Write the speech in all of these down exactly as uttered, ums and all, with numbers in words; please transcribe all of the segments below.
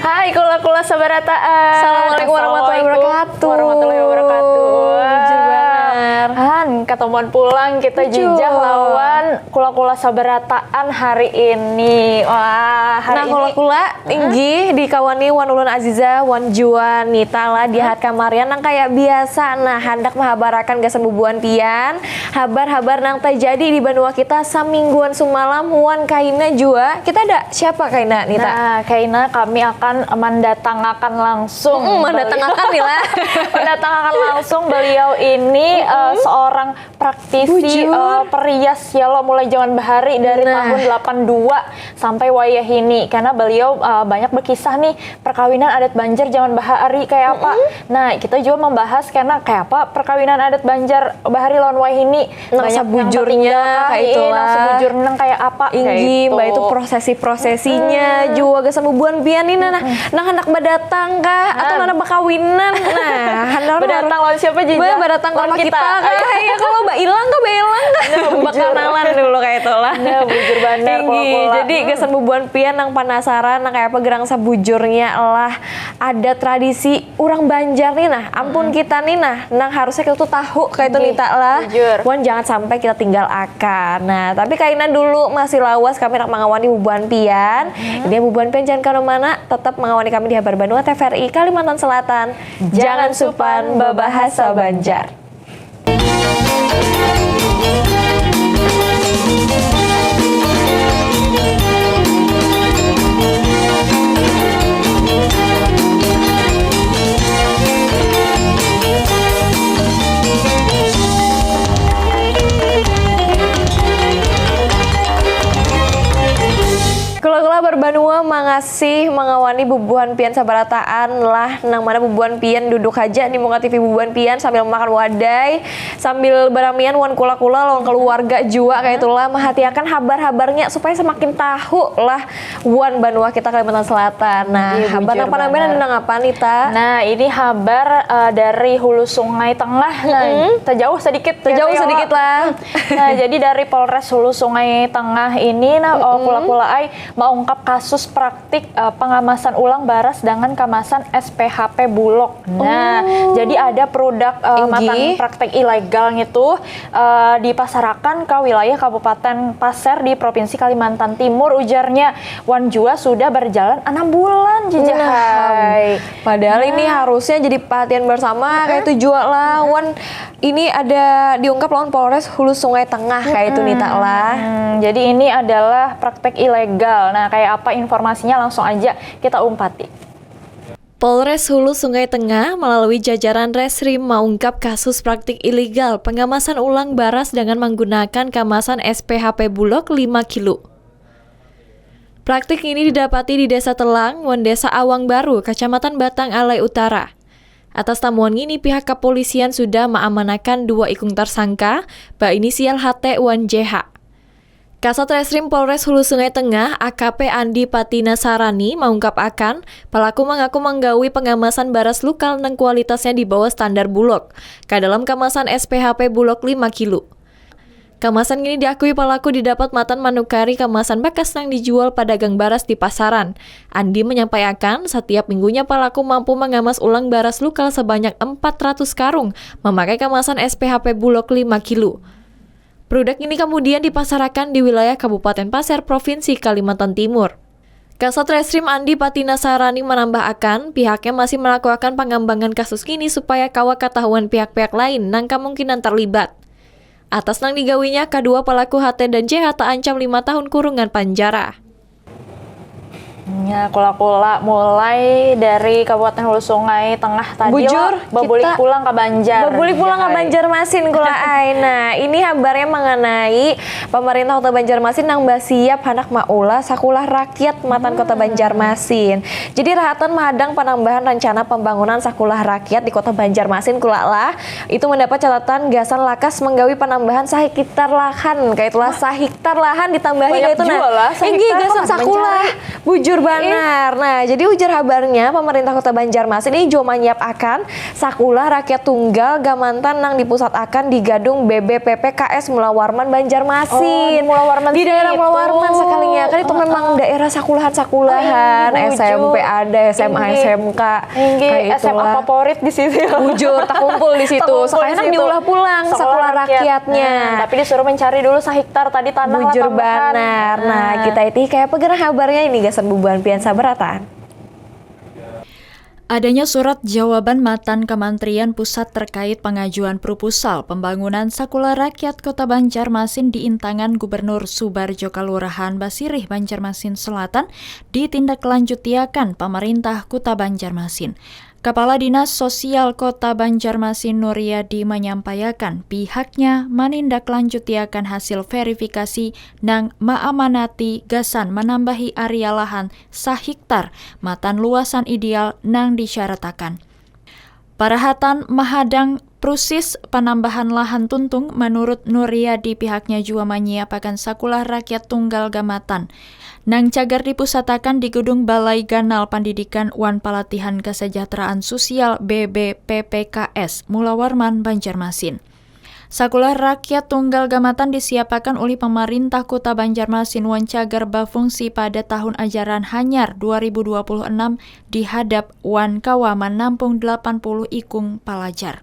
Hai kula-kula sabarataan. Assalamualaikum warahmatullahi wabarakatuh. Warahmatullahi wabarakatuh. Wah. Bujur banar. Han, katamuan pulang kita Bujur. jijah lawan kula-kula sabarataan hari ini. Wah, hari Nah, ini kula-kula inggih dikawani wan ulun Aziza wan jua Nita lah di Hah? hat kamarian nang kaya biasa. Nah, handak mahabarakan gasan bubuhan pian habar-habar nang tajadi di banua kita samingguan sumalam wan kaina jua. Kita ada siapa kaina, Nita? Nah, kaina kami akan mandatangakan langsung Mm-mm, beliau. mandatangakan nih lah. Mandatangakan langsung beliau ini, eh, Mm-mm. seorang praktisi, Bujur. eh, perias ya lo, mulai zaman bahari dari Nah. tahun delapan dua sampai wayah ini. Karena beliau, eh, banyak berkisah nih perkawinan adat Banjar zaman bahari kayak apa. Mm-mm. Nah, kita juga membahas karena kayak apa perkawinan adat Banjar bahari lawan wayah ini. Nang Banyak nang sabujurnya, tertinggal kah, kayak ih, nang itulah. sabujurnya nang kayak apa, kayak Inggih, itu. mbak, itu prosesi-prosesinya Mm-mm. jua gasan bubuhan pian nih, nah, nah, Mm-mm. nang handak badatang kah, atau Nah. nang handak bakawinan, nah, handak Badatang lawan siapa, Jijah? Ba-, badatang Lawan sama kita. kita kah, Ayo. ya, kalau bailang kah, bailang kah, Nah, bujur. bakanalan dulu kayak itulah. Nah, bujur banar, Inggih, kula-kula. jadi Mm. gasan bubuhan pian nang panasaran, nang kayak apa gerang sabujurnya lah ada tradisi urang Banjar nih nah, ampun Mm-mm. kita nih nah, nang harusnya kita tuh tahu kayak itu Nggih, Nita lah. bujur. Wan jangan sampai kita tinggal akan. Nah, tapi kaina dulu masih lawas kami nak mangawani bubuhan pian. Mm-mm. Jadi bubuhan pian jangan kemana-mana, tetap mengawani kami di Habar Banua T V R I Kalimantan Selatan. Jangan supan babahasa Banjar. Kula-kula berbanua mangasih mangawani bubuhan pian sabarataan lah, nang mana bubuhan pian duduk haja di muka T V bubuhan pian sambil makan wadai, sambil baramian wan kula-kula lawan keluarga jua kayak itulah, mahatiakan habar-habarnya supaya semakin tahu lah wan banua kita Kalimantan Selatan. Nah, Iya, habar bujur nang panambahan banget. ada nang apa, Nita? Nah, ini habar, eh, dari Hulu Sungai Tengah. Nah, Mm-mm. terjauh sedikit. Terjauh Kira-kira sedikit lah. Nah, jadi dari Polres Hulu Sungai Tengah ini, nah, oh, Mm-mm. kula-kula ai maungkap kasus praktik, eh, pengamasan ulang baras dengan kamasan S P H P Bulog. Nah, Oh. jadi ada perudak, eh, Inggih. matan praktik ilegal ngitu, eh, dipasarakan ke wilayah Kabupaten Pasir di Provinsi Kalimantan Timur, ujarnya. Wan jua sudah berjalan enam bulan, Nah, jijahai. padahal ini Nah. harusnya jadi perhatian bersama, kayak Mm-mm. itu jua lah. Mm-mm. Wan ini ada diungkap lawan Polres Hulu Sungai Tengah, kayak itu, Nita, lah. Mm-mm. Jadi ini adalah praktek ilegal. Nah, kayak apa informasinya? Langsung aja kita umpati. Polres Hulu Sungai Tengah melalui jajaran Reskrim mengungkap kasus praktik ilegal pengamasan ulang baras dengan menggunakan kamasan S P H P Bulog lima kilo. Praktik ini didapati di Desa Telang wan Desa Awang Baru, Kecamatan Batang Alai Utara. Atas tamuan ngini, pihak kapolisian sudah maamanakan dua ikung tersangka, bainisial H T wan J H. Kasat Reskrim Polres Hulu Sungai Tengah, A K P Andi Patina Sarani, maungkapakan, palaku mangaku manggawi pangamasan baras lukal nang kualitasnya di bawah standar Bulog, ka dalam kamasan S P H P Bulog lima kilo. Kamasan ngini diakui palaku didapat matan manukari kamasan bakas nang dijual padagang baras di pasaran. Andi manyampaiakan, satiap minggunya palaku mampu mangamas ulang baras lukal sabanyak empat ratus karung, mamakai kamasan S P H P Bulog lima kilo. Prudak ini kamudian dipasarakan di wilayah Kabupaten Pasir, Provinsi Kalimantan Timur. Kasat Reskrim Andi Patina Sarani manambahakan, pihaknya masih malakuakan pangambangan kasus ngini supaya kawa katahuan pihak-pihak lain nang kamungkinan tarlibat. Atas nang digawinya, kadua palaku H T dan J H taancam lima tahun kurungan panjara. Nya, kula-kula, mulai dari Kabupaten Hulu Sungai Tengah tadi Bujur, lo, babulik kita pulang ka Banjar. Babulik pulang ka Jahai. Banjarmasin, kula ai. Nah, ini habarnya mengenai Pemerintah Kota Banjarmasin nang basiap handak maulah sakulah rakyat matan Kota Hmm. Banjarmasin. Jadi, rahatan mahadang panambahan rencana pembangunan sakulah rakyat di Kota Banjarmasin, kula lah, itu mendapat catatan gasan lakas menggawi panambahan sahektar lahan, kayak itulah, Wah. sahektar lahan ditambahi Banyak kayak itu, nah. jua lah, Inggih, sahektar gasan lah, sakulah. mencari. Bujur. Banar. Nah, jadi ujar habarnya, pemerintah Kota Banjarmasin ini jua manyiapakan Sakulah Rakyat Tunggal Gamantan nang dipusatakan di Gadung B B P P K S Mula Warman, Banjarmasin. Oh, di Mula Warman Di daerah situ. Mula Warman sakalinya. Kan itu Heeh. memang daerah sakulahan-sakulahan. Oh, inggih, bujur. S M P ada, S M A, Inggih. S M K. Inggih, Kayak S M A itulah. favorit di situ. Bujur, takumpul di situ. Takumpul Sakalinya di situ. diulah pulang Sakulah Sakulah rakyat. rakyatnya. Nah, tapi disuruh mencari dulu sahiktar tadi tanah lah Bujur tambahan. banar. Nah, Nah. kita itihi kayak apa gerah habarnya ini gasan bubuhan pian sabar rataan. Adanya surat jawaban matan Kementerian Pusat terkait pengajuan proposal pembangunan Sakulah Rakyat Kota Banjarmasin diintangan Gubernur Subarjo Kalurahan Basirih, Banjarmasin Selatan, ditindaklanjutiakan pemerintah Kota Banjarmasin. Kepala Dinas Sosial Kota Banjarmasin Nuryadi menyampaikan pihaknya menindaklanjutiakan hasil verifikasi nang maamanati gasan menambahi area lahan sahiktar matan luasan ideal nang disyaratakan. Parahatan mahadang prusis panambahan lahan tuntung, menurut Nuryadi, pihaknya jua manyiapakan Sakulah Rakyat Tunggal Gamatan nang cagar dipusatakan di Gedung Balai Ganal Pandidikan wan Palatihan Kesejahteraan Sosial B B P P K S Mula Warman, Banjarmasin. Sakulah Rakyat Tunggal Gamatan disiapakan ulih Pamarintah Kuta Banjarmasin wan cagar bafungsi pada tahun ajaran hanyar dua ribu dua puluh enam dihadap wan kawa manampung delapan puluh ikung palajar.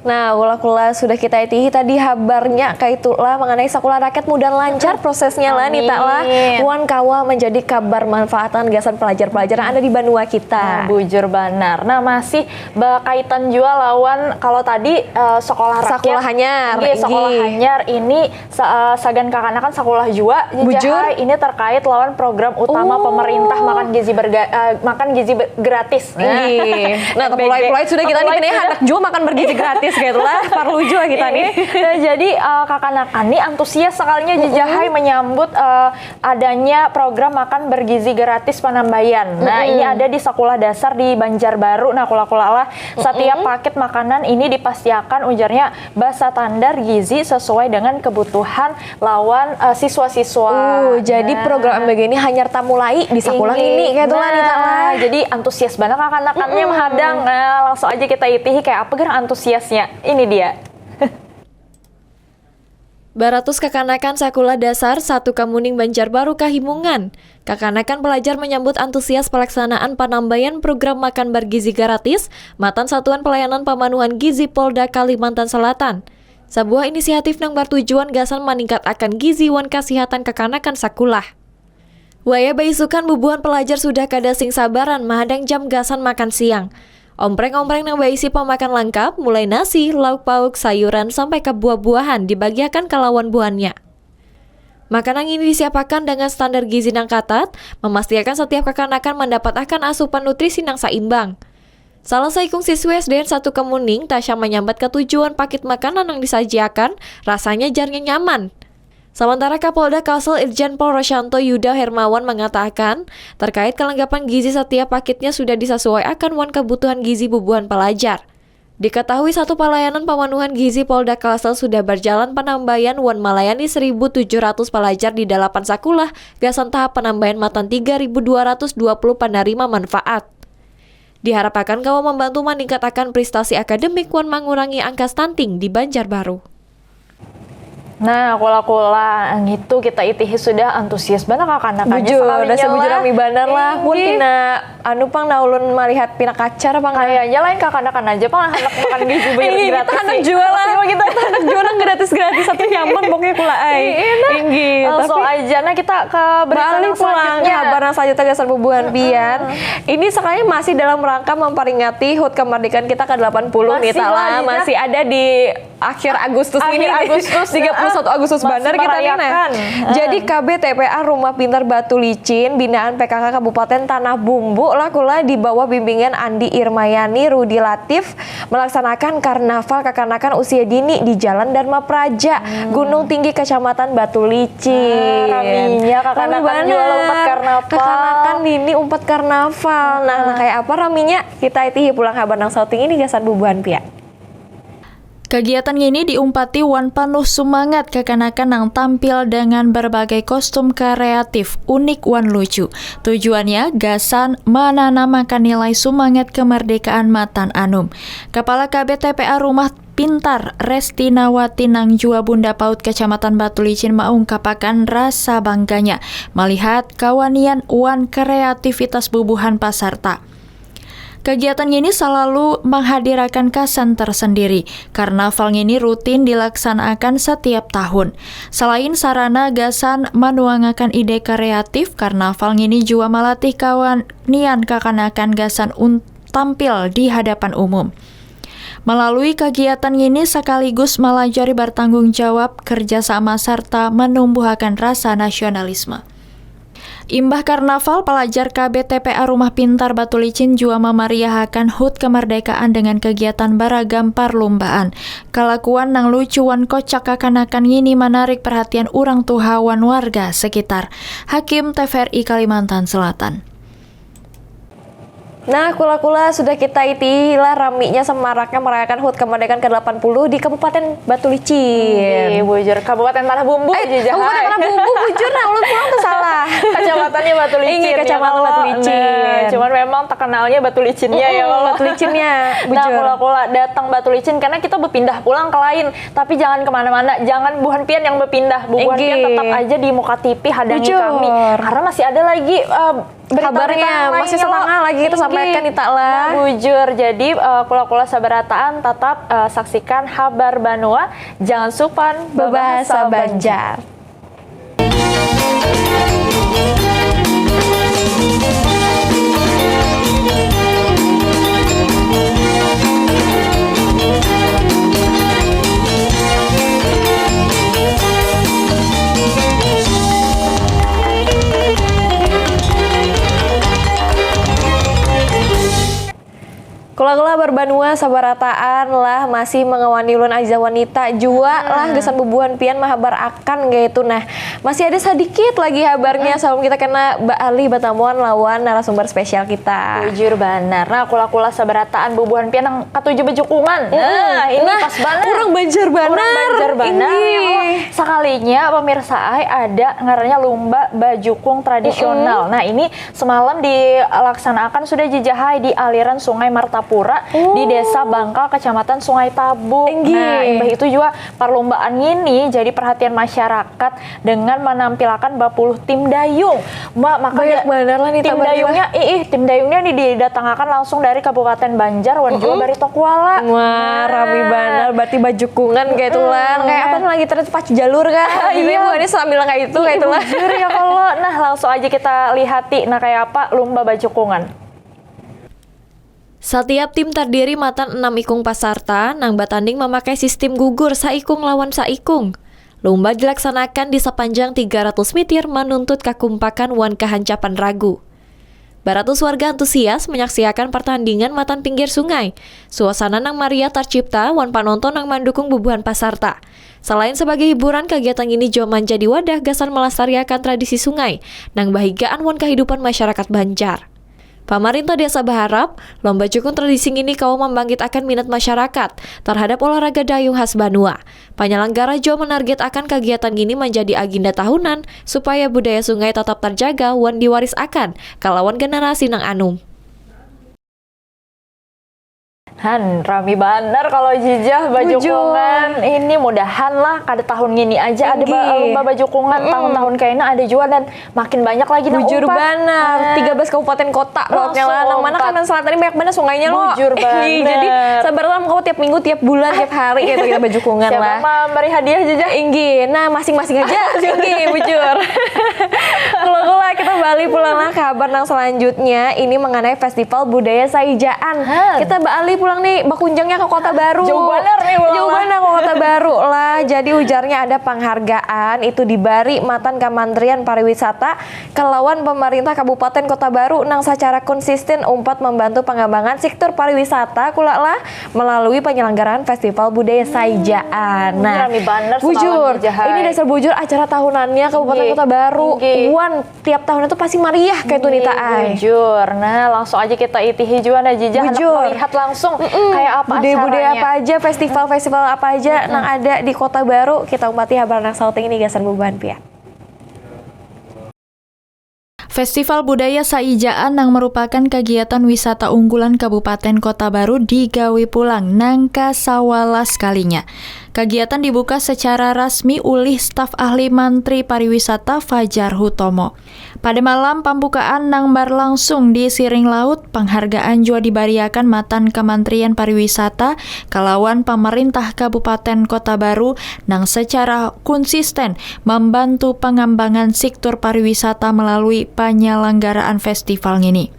Nah, kula-kula sudah kita itihi tadi habarnya kaitulah mengenai Sakulah Rakyat mudah lancar prosesnya lah, Nita lah. Amin. Wan kawa menjadi kabar manfaatan gasan pelajar-pelajar yang ada di banua kita. Nah, bujur banar. Nah, masih bakaitan jua lawan kalau tadi, eh, sekolah rakyat. Sakulah hanyar, Inggih, sekolah inggih. hanyar ini sa-, eh, sagan kakanakan sakulah jua, Bujur. Jajahai, ini terkait lawan program utama Oh. pemerintah makan gizi berga-, eh, makan gizi be-, gratis. Inggih. Nah, M B G. Mulai-mulai sudah kita nih, Mulai kena sudah. handak jua makan bergizi gratis gitu lah. Parlu jua kita nih. Nah, jadi, eh, kakanakan nih antusias sekalinya, Mm-mm. Jajahai, menyambut, eh, adanya program makan bergizi gratis Panambayan. Nah, Mm-mm. ini ada di sekolah dasar di Banjarbaru. Nah, kula-kula lah, setiap Mm-mm. paket makanan ini dipastiakan ujarnya basatandar gizi sesuai dengan kebutuhan lawan, eh, siswa-siswa. Uh, jadi Nah. program M B G ini hanyar tamulai di sekolah Inggih. ini, kayak itulah, Nita, Nah, lah. jadi antusias banget kakanakannya Mm-mm. mahadang. Nah, langsung aja kita itihi kayak apa gerah antusiasnya. Ini dia. Baratus kakanakan Sakulah Dasar Satu Kamuning Banjarbaru Kahimungan. Kakanakan pelajar menyambut antusias pelaksanaan panambayan program makan bergizi gratis matan Satuan Pelayanan Pamanuhan Gizi Polda Kalimantan Selatan. Sabuah inisiatif nang bertujuan gasan maningkatakan gizi wan kasihatan kakanakan sakulah. Wayah baisukan bubuhan pelajar sudah kada sing sabaran mahadang jam gasan makan siang. Ompreng-ompreng nang baisi pamakan langkap, mulai nasi, lauk pauk, sayuran, sampai ke buah-buahan dibagiakan kalawan buhannya. Makanan ini disiapakan dengan standar gizi nang katat, memastiakan setiap kakanakan mandapatakan asupan nutrisi nang saimbang. Salah saikung siswi S D N Satu Kemuning, Tasya, manyambat katujuan pakit makanan nang disajiakan, rasanya jarnya nyaman. Samantara Kapolda Kalsel Irjen Pol Rosyanto Yuda Hermawan mengatakan, terkait kelengkapan gizi setiap pakitnya sudah disasuaiakan wan kebutuhan gizi bubuhan palajar. Diketahui Satu Palayanan Pamanuhan Gizi Polda Kalsel sudah berjalan panambayan wan malayani seribu tujuh ratus palajar di dalapan sakulah gasan tahap panambayan matan tiga ribu dua ratus dua puluh panarima manfaat. Diharapakan kawa mambantu maningkatakan prestasi akademik wan mangurangi angka stunting di Banjarbaru. Nah, kula-kula, ngitu kita itihi sudah antusias banar kakanakannya. Bujur, sakalinya dah sabujur lah. Rami banar lah. Pun Inggih. pina, anu pang, nah ulun malihat pina kacar pang, nah. Kayaknya lain kakanakan aja pang, handak makan gizi Ini kita gratis handak nih. jua lah. Pasti kita Kita handak jua nang gratis-gratis, satu nyaman pokoknya kula ai. Iya, nah. Inggih, Langsung tapi aja. Nah, kita ke berita balik nang pulang ke selanjutnya. habar nang selanjutnya gasan bubuhan Mm-mm. pian. Ini sekalinya masih dalam rangka memperingati hut kemerdekaan kita ke delapan puluh nih, Masih Tala. lagi, Masih ada di akhir Agustus Akhir ini. Agustus, Tiga puluh satu heeh. Agustus Masih banar kita nih, nah. merayakan. Heeh. Jadi, K B T P A Rumah Pintar Batu Licin, binaan P K K Kabupaten Tanah Bumbu, lah kula di bawah bimbingan Andi Irmayani, Rudi Latif, melaksanakan karnaval kakanakan usia dini di Jalan Dharma Praja, Hmm. Gunung Tinggi, Kecamatan Batu Licin. Nah, raminya kakanakan Rami jua lah umpat banar. karnaval. Kakanakan dini umpat karnaval. Nah, Hmm. nah, kayak apa raminya? Kita itihi pulang habar nang sauting ini gasan bubuhan pian. Kagiatan ngini diumpati wan panuh sumangat kakanakan nang tampil dengan barbagai kostum kareatif, unik wan lucu. Tujuannya gasan mananamakan nilai sumangat kamardikaan matan anum. Kapala K B T P A Rumah Pintar, Restinawati nang jua Bunda Paut Kacamatan Batulicin maungkapakan rasa bangganya malihat kawanian wan kareativitas bubuhan pasarta. Kagiatan ngini salalu manghadirakan kasan tersendiri. Karnaval ngini rutin dilaksanaakan satiap tahun. Salain sarana gasan manuangakan ide kareatif, karnaval ngini jua malatih kawanian kakanakan gasan un- tampil di hadapan umum. Malalui kagiatan ngini sakaligus malajari bartanggung jawab, kerja sama, sarta manumbuhakan rasa nasionalisme. Imbah karnaval, palajar K B T P A Rumah Pintar Batulicin jua mamariahakan hut kamardekaan dengan kagiatan baragam parlumbaan. Kalakuan nang lucu wan kocak kakanakan ngini manarik parhatian urang tuha wan warga sekitar. Hakim, T V R I Kalimantan Selatan. Nah, kula-kula, sudah kita iti lah raminya semaraknya merayakan hut kamardikaan ke delapan puluh di Kabupaten Batulicin. Iya, bujur. Kabupaten Tanah Bumbu, eh, Jijah, Kabupaten hai. Tanah Bumbu, bujur, nah, ulun pulang tuh salah. Kacamatannya Batulicin, iya, ya, Kacamatan kalau. Batulicin. Nah, cuman memang terkenalnya Batulicinnya, ya, mm-mm, kalau. Batulicinnya, nah, bujur. Kula-kula datang Batulicin karena kita berpindah pulang ke lain. Tapi jangan kemana-mana, jangan buhan pian yang berpindah. Buhan pian, inggih, tetap aja di muka T V hadangi, bujur, kami. Karena masih ada lagi, eh, berita-berita, kabarnya yang masih lain, ya, setengah lagi kita, inggih, sampaikan kita lah. Nah, bujur. Jadi, eh, kula-kula sabarataan tetap, eh, saksikan Habar Banua, jangan supan babahasa Banjar. Kula-kula Habar Banua sabarataan lah masih mangawani ulun Aiza Wanita jua lah, hmm, gasan bubuhan pian mahabarakan kaitu. Nah, masih ada sadikit lagi habarnya, hmm, sabalum kita kena baalih batamuan lawan narasumber spesial kita. Bujur banar. Nah, kula-kula sabarataan bubuhan pian nang katuju bajukungan. Mm-mm. Nah, ini, nah, pas banar. Urang Banjar banar. Urang Banjar banar, ini, ya Allah. Sakalinya, pemirsa ai, ada ngarannya lomba bajukung tradisional. Mm-mm. Nah, ini semalam dilaksanaakan sudah, Jijah, hai, di aliran Sungai Martapura, oh, di Desa Bangkal, Kecamatan Sungai Tabuk. Inggih. Nah, imbah itu jua parlombaan ngini jadi perhatian masyarakat dengan manampilakan bapuluh tim dayung. Ma-, maka banyak ja-, banar lah nih, tim dayungnya, ih, ih, tim dayungnya nih didatangakan langsung dari Kabupaten Banjar wan jua, mm-mm, Barito Kuala. Wah, nah, rami banar. Berarti bajukungan kayak itu lah. Mm-mm. Kayak apa lagi, ternyata pacu jalur kan? Iya. Ini sambil kayak itu, kayak itu lah. Bujur ya kalau. Nah, langsung aja kita lihati, nah, kayak apa lomba bajukungan. Satiap tim tardiri matan enam ikung pasarta nang batanding mamakai sistim gugur saikung lawan saikung. Lomba dilaksanakan di sapanjang tiga ratus mitir manuntut kakumpakan wan kahancapan ragu. Baratus warga antusias manyaksiakan partandingan matan pinggir sungai. Suasana nang mariah tarcipta wan panonton nang mandukung bubuhan pasarta. Salain sabagai hiburan, kagiatan ngini jua manjadi wadah gasan malastariakan tradisi sungai nang bahigaan wan kahidupan masyarakat Banjar. Pamarintah desa baharap, lomba jukung tradisi ngini kawa mambangkitakan minat masyarakat tarhadap olahraga dayung khas banua. Panyalanggara jua manargetakan kagiatan ngini manjadi agenda tahunan supaya budaya sungai tatap tarjaga wan diwarisakan kalawan generasi nang anum. Han, rami banar kalau Jijah, bujur, bajukungan. Ini mudahan lah kada tahun ngini aja ada ba-, inggih, lomba bajukungan. Mm-mm. Tahun-tahun kaina ada jua dan makin banyak lagi nang umpat. Bujur banar. Nah. Tiga belas kabupaten kota, langsung pokoknya lah. Nang mana umpat. Kalimantan Selatan ini banyak banar sungainya, lo. Bujur banar. Jadi, sabar lah, mau tiap minggu, tiap bulan, tiap hari gitu kita bajukungan lah. Siapa mau beri hadiah, Jijah? Inggih. Nah, masing-masing aja. Inggih, bujur. Kula-kula, kita baalih pulang lah ke habar nang selanjutnya. Ini mengenai Festival Budaya Saijaan. Hah. Kita baalih pulang nih, bakunjungnya ke Kota Baru. Jauh banar nih pulang lah. Jauh banar ke Kota Baru lah. Jadi ujarnya ada penghargaan itu dibari matan Kementerian Pariwisata kalawan pemerintah Kabupaten Kota Baru nang secara konsisten umpat membantu pengembangan sektor pariwisata kula lah melalui penyelenggaraan Festival Budaya Saijaan. Hmm, nah, rami banar semalam, bujur, Jijah, hai. Ini dasar bujur acara tahunannya Kabupaten, inggih, Kota Baru. Inggih. Wan, tiap tahun itu pas si mariah kayak itu Nita ai. Bujur. Nah, langsung aja kita itihi jua nah Jija, hendak melihat langsung kayak apa budaya-budaya apa aja, festival-festival apa aja nang ada di Kota Baru. Kita umpati habar nang sauting ini gasan bubuhan pian. Festival Budaya Saijaan nang merupakan kagiatan wisata unggulan Kabupaten Kota Baru digawi pulang nang kasawalas kalinya. Kagiatan dibuka secara rasmi ulih staf ahli Mantri Pariwisata Fajar Hutomo. Pada malam pambukaan nang barlangsung di Siring Laut, panghargaan jua dibariakan matan Kamantrian Pariwisata kalawan pamarintah Kabupaten Kota Baru nang secara kunsisten mambantu pangambangan siktur pariwisata melalui panyalanggaraan festival ngini.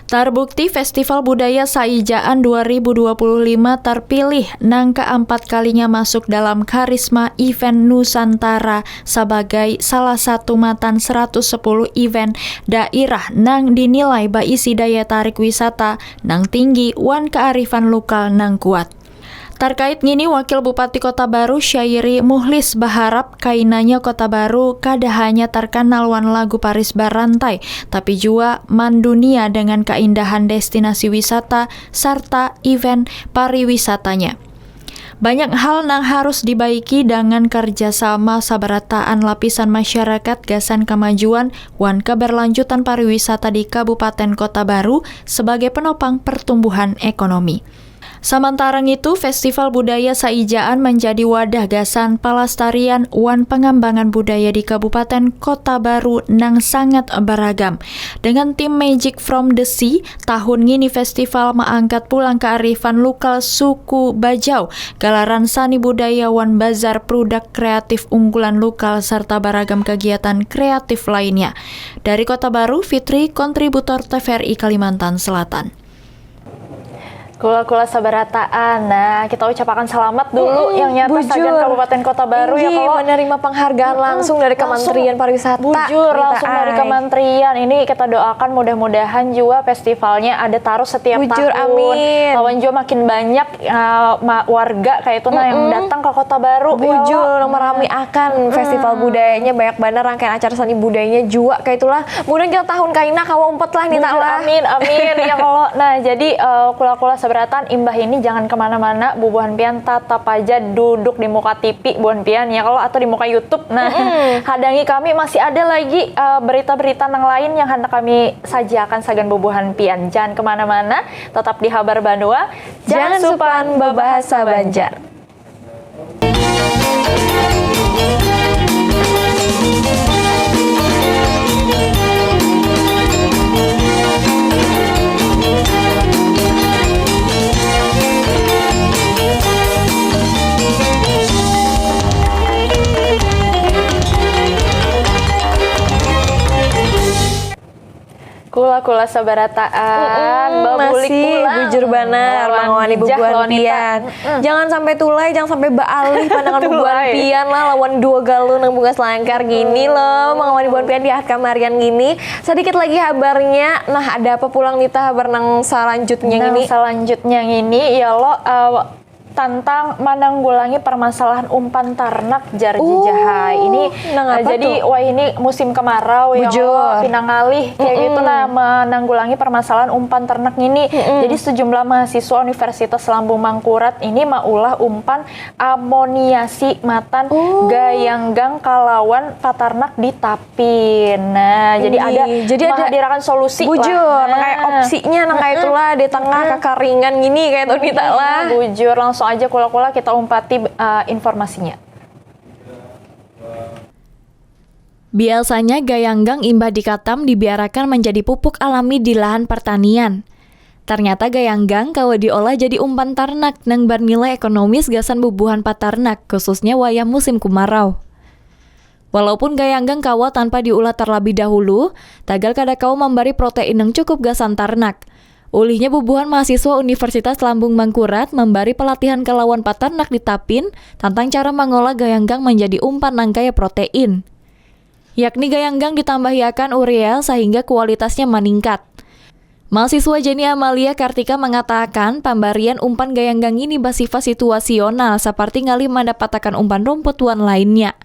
Tarbukti Festival Budaya Saijaan dua ribu dua puluh lima tarpilih nang kaampat kalinya masuk dalam Karisma Event Nusantara sabagai salah satu matan seratus sepuluh event dairah nang dinilai baisi daya tarik wisata nang tinggi wan kaarifan lukal nang kuat. Tarkait ngini, Wakil Bupati Kota Baru Syairi Muhlis baharap kainanya Kota Baru kada hanya tarkanal wan lagu Paris Barantai, tapi jua mandunia dengan kaindahan destinasi wisata sarta event pariwisatanya. Banyak hal nang harus dibaiki dangan karjasama sabarataan lapisan masyarakat gasan kamajuan wan kabarlanjutan pariwisata di Kabupaten Kota Baru sebagai penopang pertumbuhan ekonomi. Samantara ngitu, Festival Budaya Saijaan manjadi wadah gasan palastarian wan pangambangan budaya di Kabupaten Kota Baru nang sangat baragam. Dengan tim Magic from the Sea, tahun ngini festival maangkat pulang kaarifan lukal suku Bajau, galaran sani budaya wan bazar prudak kreatif unggulan lukal sarta baragam kagiatan kreatif lainnya. Dari Kota Baru, Fitri, kontributor T V R I Kalimantan Selatan. Kula-kula sabarataan. Nah, kita ucapakan salamat dulu yang nyata sagan Kabupaten Kota Baru ya kalau menerima penghargaan langsung dari Kementerian Pariwisata. Bujur, langsung dari kementerian. Ini kita doakan mudah-mudahan juga festivalnya ada terus setiap tahun. Bujur, amin. Lawan juga makin banyak uh, warga kayak itu nah yang datang ke Kota Baru. Bujur, meramiakan festival budayanya, banyak banget rangkaian acara seni budayanya juga kayak itulah. Mudah kita tahun kaina kawa umpet lah Nita lah. Amin, amin ya kalau. Nah, jadi uh, kula-kula seberatan imbah ini jangan kemana-mana, bubuhan pian tetap aja duduk di muka T V bubuhan pian ya kalau atau di muka YouTube. Nah, hadangi kami masih ada lagi uh, berita-berita yang lain yang hendak kami sajiakan sagan bubuhan pian. Jangan kemana-mana, tetap di Habar Banua. Jangan supan babahasa Banjar. Kula-kula sabarataan, mm -mm, babulik masih pulang. Bujur banar, mangawani bubuhan pian. Mm -mm. Jangan sampai tulai, jangan sampai baalih pandangan bubuhan pian lah lawan dua galuh nang bungas langkar gini loh, mangawani bubuhan pian di akhir kamarian gini. Sedikit lagi habarnya, nah ada apa pulang Nita habar nang selanjutnya gini? Nang selanjutnya gini ya lo uh, tentang menanggulangi permasalahan umpan ternak jar Jijahai. Ini nang eh, apa jadi tuh? Wah ini musim kemarau ya Bujur. Pinangalih kayak mm -mm. Gitu nah menanggulangi permasalahan umpan ternak ini. Mm -mm. Jadi sejumlah mahasiswa Universitas Lambung Mangkurat ini maulah umpan amoniasi matan oh. Gayanggang kalawan patarnak di Tapin. Nah, jadi ada jadi ada menghadirkan solusi bujur lah. Nah. Kayak opsinya nang kayak itulah di tengah kakaringan gini kayak itu kita lah. Bujur langsung aja kula-kula kita umpati uh, informasinya. Biasanya gayanggang imbah dikatam dibiarakan menjadi pupuk alami di lahan pertanian. Ternyata gayanggang kawa diolah jadi umpan tarnak nang bernilai ekonomis gasan bubuhan patarnak, khususnya wayah musim kumarau. Walaupun gayanggang kawa tanpa diulah terlebih dahulu, tagal kada kawa memberi protein yang cukup gasan tarnak. Ulihnya bubuhan mahasiswa Universitas Lambung Mangkurat memberi pelatihan kelawan patarnak di Tapin tentang cara mengolah gayanggang menjadi umpan nang kaya protein. Yakni gayanggang ditambahiakan urea sehingga kualitasnya meningkat. Mahasiswa Jenny Amalia Kartika mengatakan pemberian umpan gayanggang ini bersifat situasional seperti ngalih mendapatakan umpan rumput wan lainnya.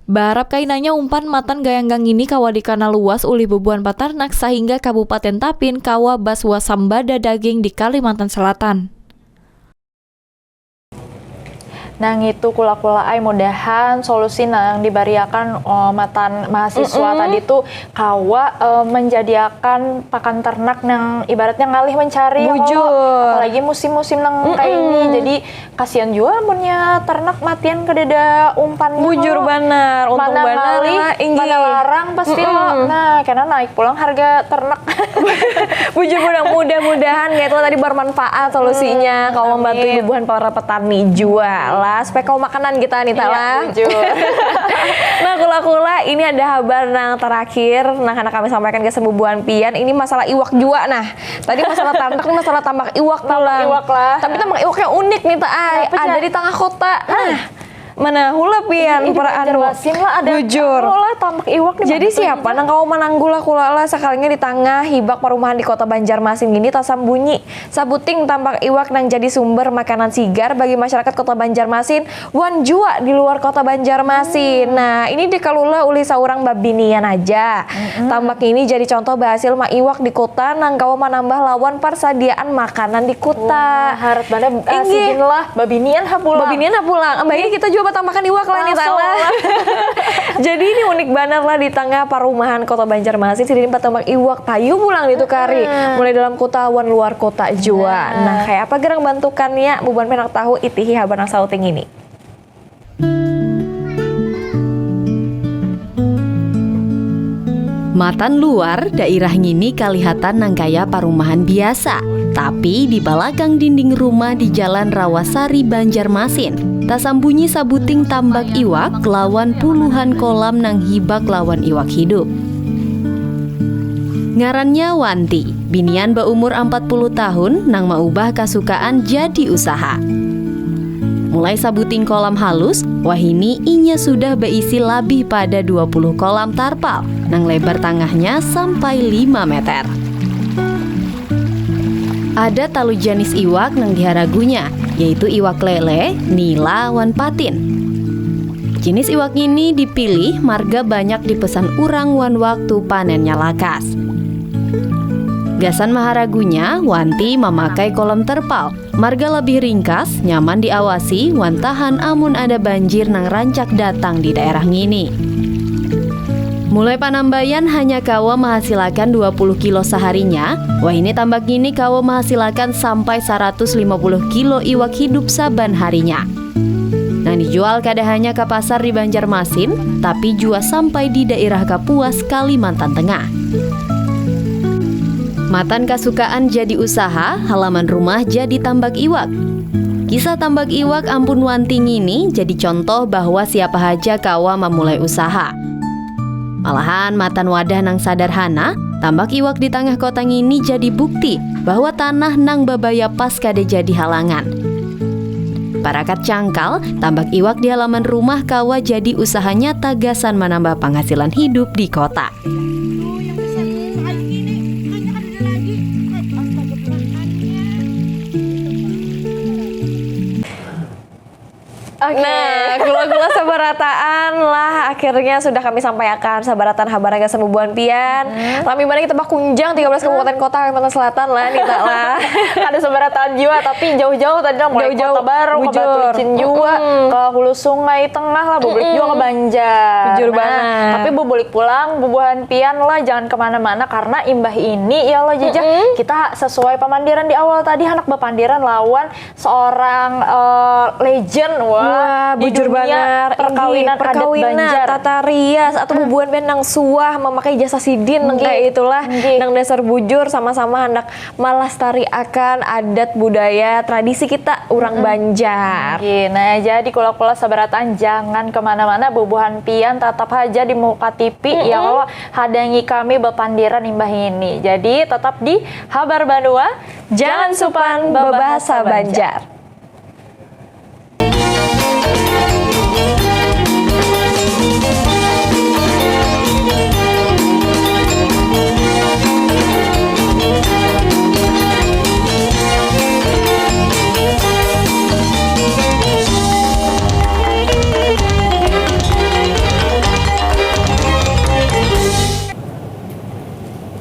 Barap kainanya umpan matan gayanggang ini kawa dikana luas ulih bubuhan patarnak sahingga Kabupaten Tapin kawa baswasambada daging di Kalimantan Selatan. Nah ngitu kula-kula ai, mudahan solusi nang dibariakan eh, matan mahasiswa Mm-mm. tadi tu kawa eh, menjadiakan pakan ternak nang ibaratnya ngalih mencari ya kalo. Bujur. Apalagi musim-musim nang kaya ini. Mm-mm. Jadi kasian jua munnya ternak matian kadada umpannya Bujur kalo. Banar, untung Mana banar ngalih, lah, inggih. Mana larang pasti lo. Mm-mm. Nah, kena naik pulang harga ternak. Bujur pulang, mudah-mudahan ya itu tadi bermanfaat solusinya, hmm, kamu membantu bubuhan para petani juga lah supaya kamu makanan kita nih tak lah. Iya, bujur. Nah kula-kula ini ada kabar nang terakhir nah karena kami sampaikan ke sebubuhan pian ini masalah iwak juga nah. Tadi masalah tambak ini masalah tambak iwak pulang. Iwak lah. Tapi tambak iwaknya unik nih tak ay. Ada di tengah kota. Nah, mana hula pian peraan Banjarmasin lah ada bujur lah tambak iwak. Jadi siapa nang kau mananggul lah kula lah sekalinya di tengah hibak perumahan di kota Banjarmasin gini tasambunyi sabuting tambak iwak nang jadi sumber makanan sigar bagi masyarakat kota Banjarmasin wan jua di luar kota Banjarmasin. Hmm. Nah, ini dikalula ulih seorang babinian aja. Hmm. Tambak ini jadi contoh berhasil maiwak di kota nang kawa manambah lawan persediaan makanan di kota. Wah, harat banar. Inggih. Lah babinian ha pulang. Babinian ha pulang. Mbak ini kita juga bertambahkan iwak lah nih Tala. Jadi ini unik banar lah di tengah perumahan kota Banjarmasin sini bertambah iwak payu pulang ditukari. Hmm. Mulai dalam kota wan luar kota juga. Nah, nah kayak apa gerang bantukannya bubuhan penak tahu itihi habar nang sauting ini. Matan luar, dairah ngini kalihatan nang kaya parumahan biasa, tapi di balakang dinding rumah di Jalan Rawasari, Banjarmasin, tasambunyi sabuting tambak iwak lawan puluhan kolam nang hibak lawan iwak hidup. Ngarannya Wanti, binian baumur ampat puluh tahun nang maubah kasukaan jadi usaha. Mulai sabuting kolam halus, wahini inya sudah baisi labih pada dua puluh kolam tarpal nang lebar tangahnya sampai lima meter. Ada talu janis iwak nang diharagunya, yaitu iwak lele, nila, wan patin. Jinis iwak ini dipilih marga banyak dipesan urang wan waktu panennya lakas. Gasan maharagunya, Wanti mamakai kolam terpal, marga labih ringkas, nyaman diawasi, wan tahan amun ada banjir nang rancak datang di daerah ngini. Mulai panambayan hanya kawa mahasilakan dua puluh kilo saharinya, wahini tambak ngini kawa mahasilakan sampai saratus lima puluh kilo iwak hidup saban harinya. Nang dijual kada hanya ka pasar di Banjarmasin, tapi jua sampai di dairah Kapuas, Kalimantan Tengah. Matan kasukaan jadi usaha, halaman rumah jadi tambak iwak. Kisah tambak iwak ampun Wanti ngini jadi contoh bahwa siapa haja kawa mamulai usaha. Malahan matan wadah nang sadarhana, tambak iwak di tangah kota ngini jadi bukti bahwa tanah nang babaya pas kada jadi halangan. Parakat cangkal, tambak iwak di halaman rumah kawa jadi usaha nyata gasan manambah panghasilan hidup di kota. Oke. Nah, gula-gula sabarataan lah akhirnya sudah kami sampaikan sabarataan habar gasan bubuhan pian. Hmm. Rami banar kita bakunjang tiga belas kabupaten kota Kalimantan Selatan lah nih tak lah. Kada sabarataan jua tapi jauh-jauh tadi lah mulai jauh-jauh. Kota Baru, ke Batu Licin jua, mm-mm. Ke Hulu Sungai Tengah lah, bebelik mm-mm. Juga ke Banjar. Bujur nah, banget. Tapi bebelik pulang bubuhan pian lah jangan kemana-mana karena imbah ini ya Allah jajah mm-mm. Kita sesuai pemandiran di awal tadi anak berpandiran lawan seorang uh, legend wah, wah di bujur dunia banar perkawinan, inggih, perkawinan adat Banjar. Tata rias atatu hmm. Bubuhan band nang suah memakai jasa sidin nang kayak itulah nang dasar bujur sama-sama hendak melestariakan adat budaya tradisi kita orang hmm. Banjar. Nggih. Nah jadi kula-kula sabarataan jangan kemana-mana bubuhan pian tetap aja di muka T V hmm. Ya Allah hadangi kami berpandiran imbah ini jadi tetap di Habar Banua. Jangan supan bebahasa Banjar.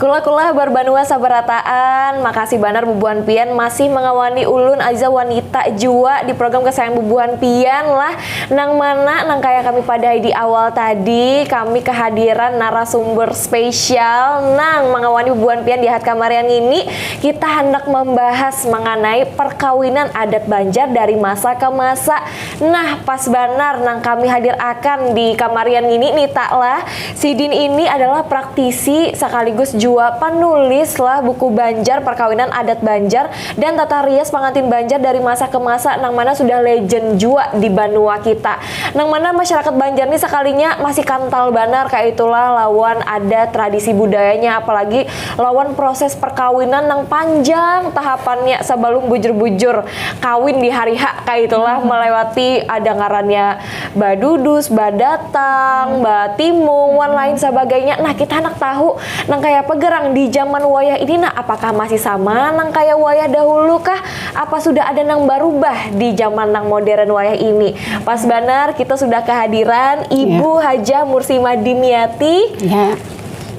Kula-kula habar banua sabarataan, makasih banar bubuhan pian masih mangawani ulun Aiza Wanita jua di program kesayangan bubuhan pian lah. Nang mana, nang kaya kami padahi di awal tadi, kami kehadiran narasumber spesial nang mangawani bubuhan pian di hat kamarian ngini. Kita handak membahas mengenai perkawinan adat Banjar dari masa ke masa. Nah, pas banar nang kami hadir akan di kamarian ngini, Nita lah. Sidin ini adalah praktisi sekaligus jua panulis lah buku Banjar, perkawinan adat Banjar dan tata rias pangantin Banjar dari masa ke masa, nang mana sudah legend jua di banua kita. Nang mana masyarakat Banjar ni sekalinya masih kantal banar kayak itulah lawan ada tradisi budayanya, apalagi lawan proses perkawinan nang panjang tahapannya sebelum bujur-bujur kawin di hari H kayak itulah, melewati ada ngarannya badudus, badatang, batimung, wan lain sebagainya. Nah, kita anak tahu nang kayak apa gerang di zaman wayah ini, nah, apakah masih sama nang kayak wayah dahulu kah? Apa sudah ada nang berubah di zaman nang modern wayah ini? Pas banar kita sudah kehadiran Ibu Hajah Mursimah Dimiati. Ya.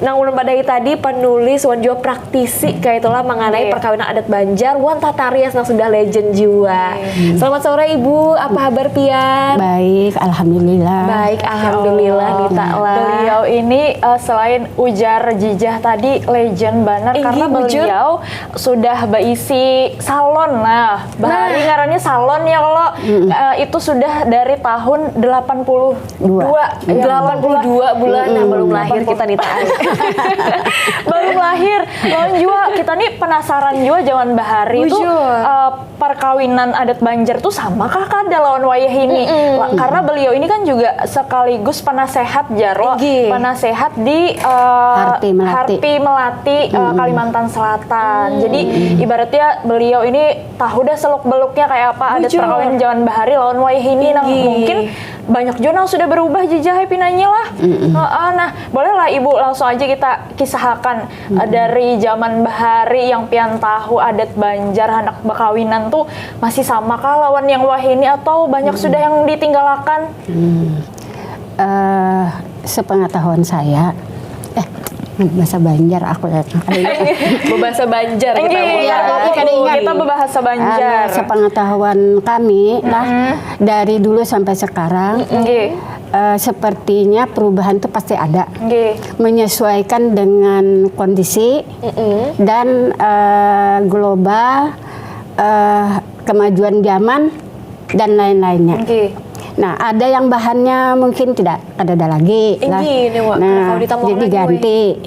Nang ulun padahi tadi penulis wan jua praktisi kayak itulah mengenai perkawinan adat Banjar wan tata rias nang sudah legend jua. Selamat sore Ibu, apa habar pian? Baik, alhamdulillah. Baik, alhamdulillah, Nita lah. Beliau ini uh, selain ujar jijah tadi legend banar karena beliau sudah berisi salon. Nah, bahari nah. Ngarannya salon ya kalau uh, itu sudah dari tahun delapan puluh dua. Dua. Ya, delapan puluh dua bulan hmm, yang belum lahir kita nih. Belum lahir. Lawan juga kita nih penasaran juga zaman bahari itu uh, perkawinan adat Banjar tuh sama kah kada lawan wayah ini? Mm -mm. Karena beliau ini kan juga sekaligus penasehat Jaro, Igi. Penasehat di uh, Harti Melati, Harti Melati mm -mm. Uh, Kalimantan Selatan. Mm. Jadi ibaratnya beliau ini tahu dah seluk beluknya kayak apa adat perkawinan zaman bahari lawan wayah ini. Nang mungkin banyak juga nang sudah berubah jejak pinanya lah. Mm -mm. Uh, uh, nah, bolehlah Ibu langsung aja kita kisahakan mm -mm. Dari zaman bahari yang pian tahu adat Banjar handak bakawinan tuh masih sama kah lawan yang wahini atau banyak mm -mm. Sudah yang ditinggalakan? Mm. Uh, sepengetahuan saya, eh bahasa Banjar aku ya. Bahasa Banjar kita. Iya, kita berbahasa Banjar. Uh, sepengetahuan kami mm -hmm. Lah dari dulu sampai sekarang. Mm -hmm. Uh, sepertinya perubahan itu pasti ada. Okay. Menyesuaikan dengan kondisi mm -hmm. Dan uh, global, uh, kemajuan zaman dan lain-lainnya. Okay. Nah, ada yang bahannya mungkin tidak ada lagi lah. Nah, jadi ganti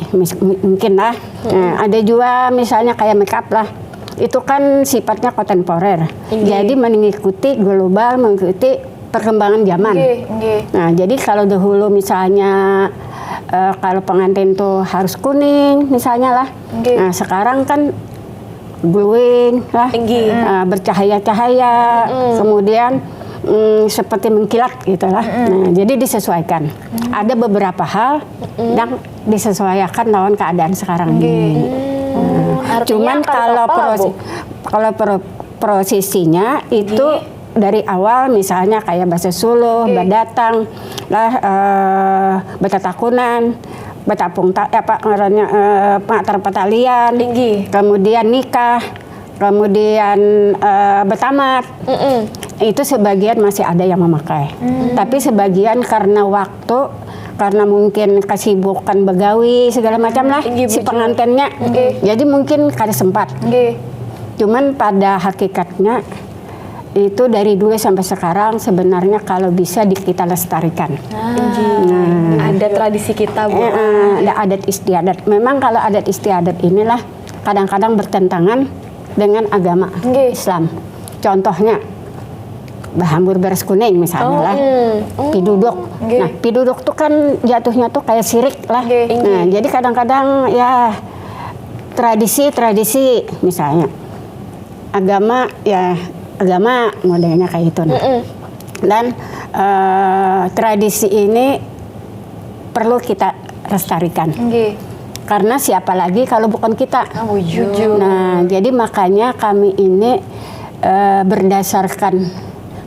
mungkin lah. Hmm. Nah, ada juga misalnya kayak makeup lah. Itu kan sifatnya kontemporer. Jadi mengikuti global, mengikuti perkembangan zaman. Okay, okay. Nah, jadi kalau dahulu misalnya uh, kalau pengantin tuh harus kuning misalnya lah. Okay. Nah, sekarang kan glowing lah, uh, bercahaya-cahaya, mm. Kemudian um, seperti mengkilat gitulah. Mm. Nah, jadi disesuaikan. Mm. Ada beberapa hal mm. Yang disesuaikan lawan keadaan sekarang okay. Ini. Mm. Nah, cuman kalau prosi kalau pro prosesinya itu okay. Dari awal misalnya kayak bahasa suluh, okay. Badatang lah, uh, batatakunan, batapung ta, apa ngarannya uh, pengatar patalian, tinggi. Kemudian nikah, kemudian uh, betamat, mm -mm. Itu sebagian masih ada yang memakai, mm. Tapi sebagian karena waktu, karena mungkin kesibukan begawi segala macam lah tinggi, si pengantinnya, okay. Jadi mungkin kada sempat, okay. Cuman pada hakikatnya itu dari dulu sampai sekarang sebenarnya kalau bisa di, kita lestarikan. Nah, nah, ada tradisi kita bu. Eh, eh, ada adat istiadat. Memang kalau adat istiadat inilah kadang-kadang bertentangan dengan agama okay. Islam. Contohnya bahambur beras kuning misalnya oh, lah. Mm. Piduduk. Okay. Nah, piduduk tuh kan jatuhnya tuh kayak sirik lah. Okay. Nah, jadi kadang-kadang ya tradisi-tradisi misalnya agama ya agama modelnya kayak itu nah. Mm -mm. Dan uh, tradisi ini perlu kita lestarikan. Okay. Karena siapa lagi kalau bukan kita. Oh, nah, jadi makanya kami ini uh, berdasarkan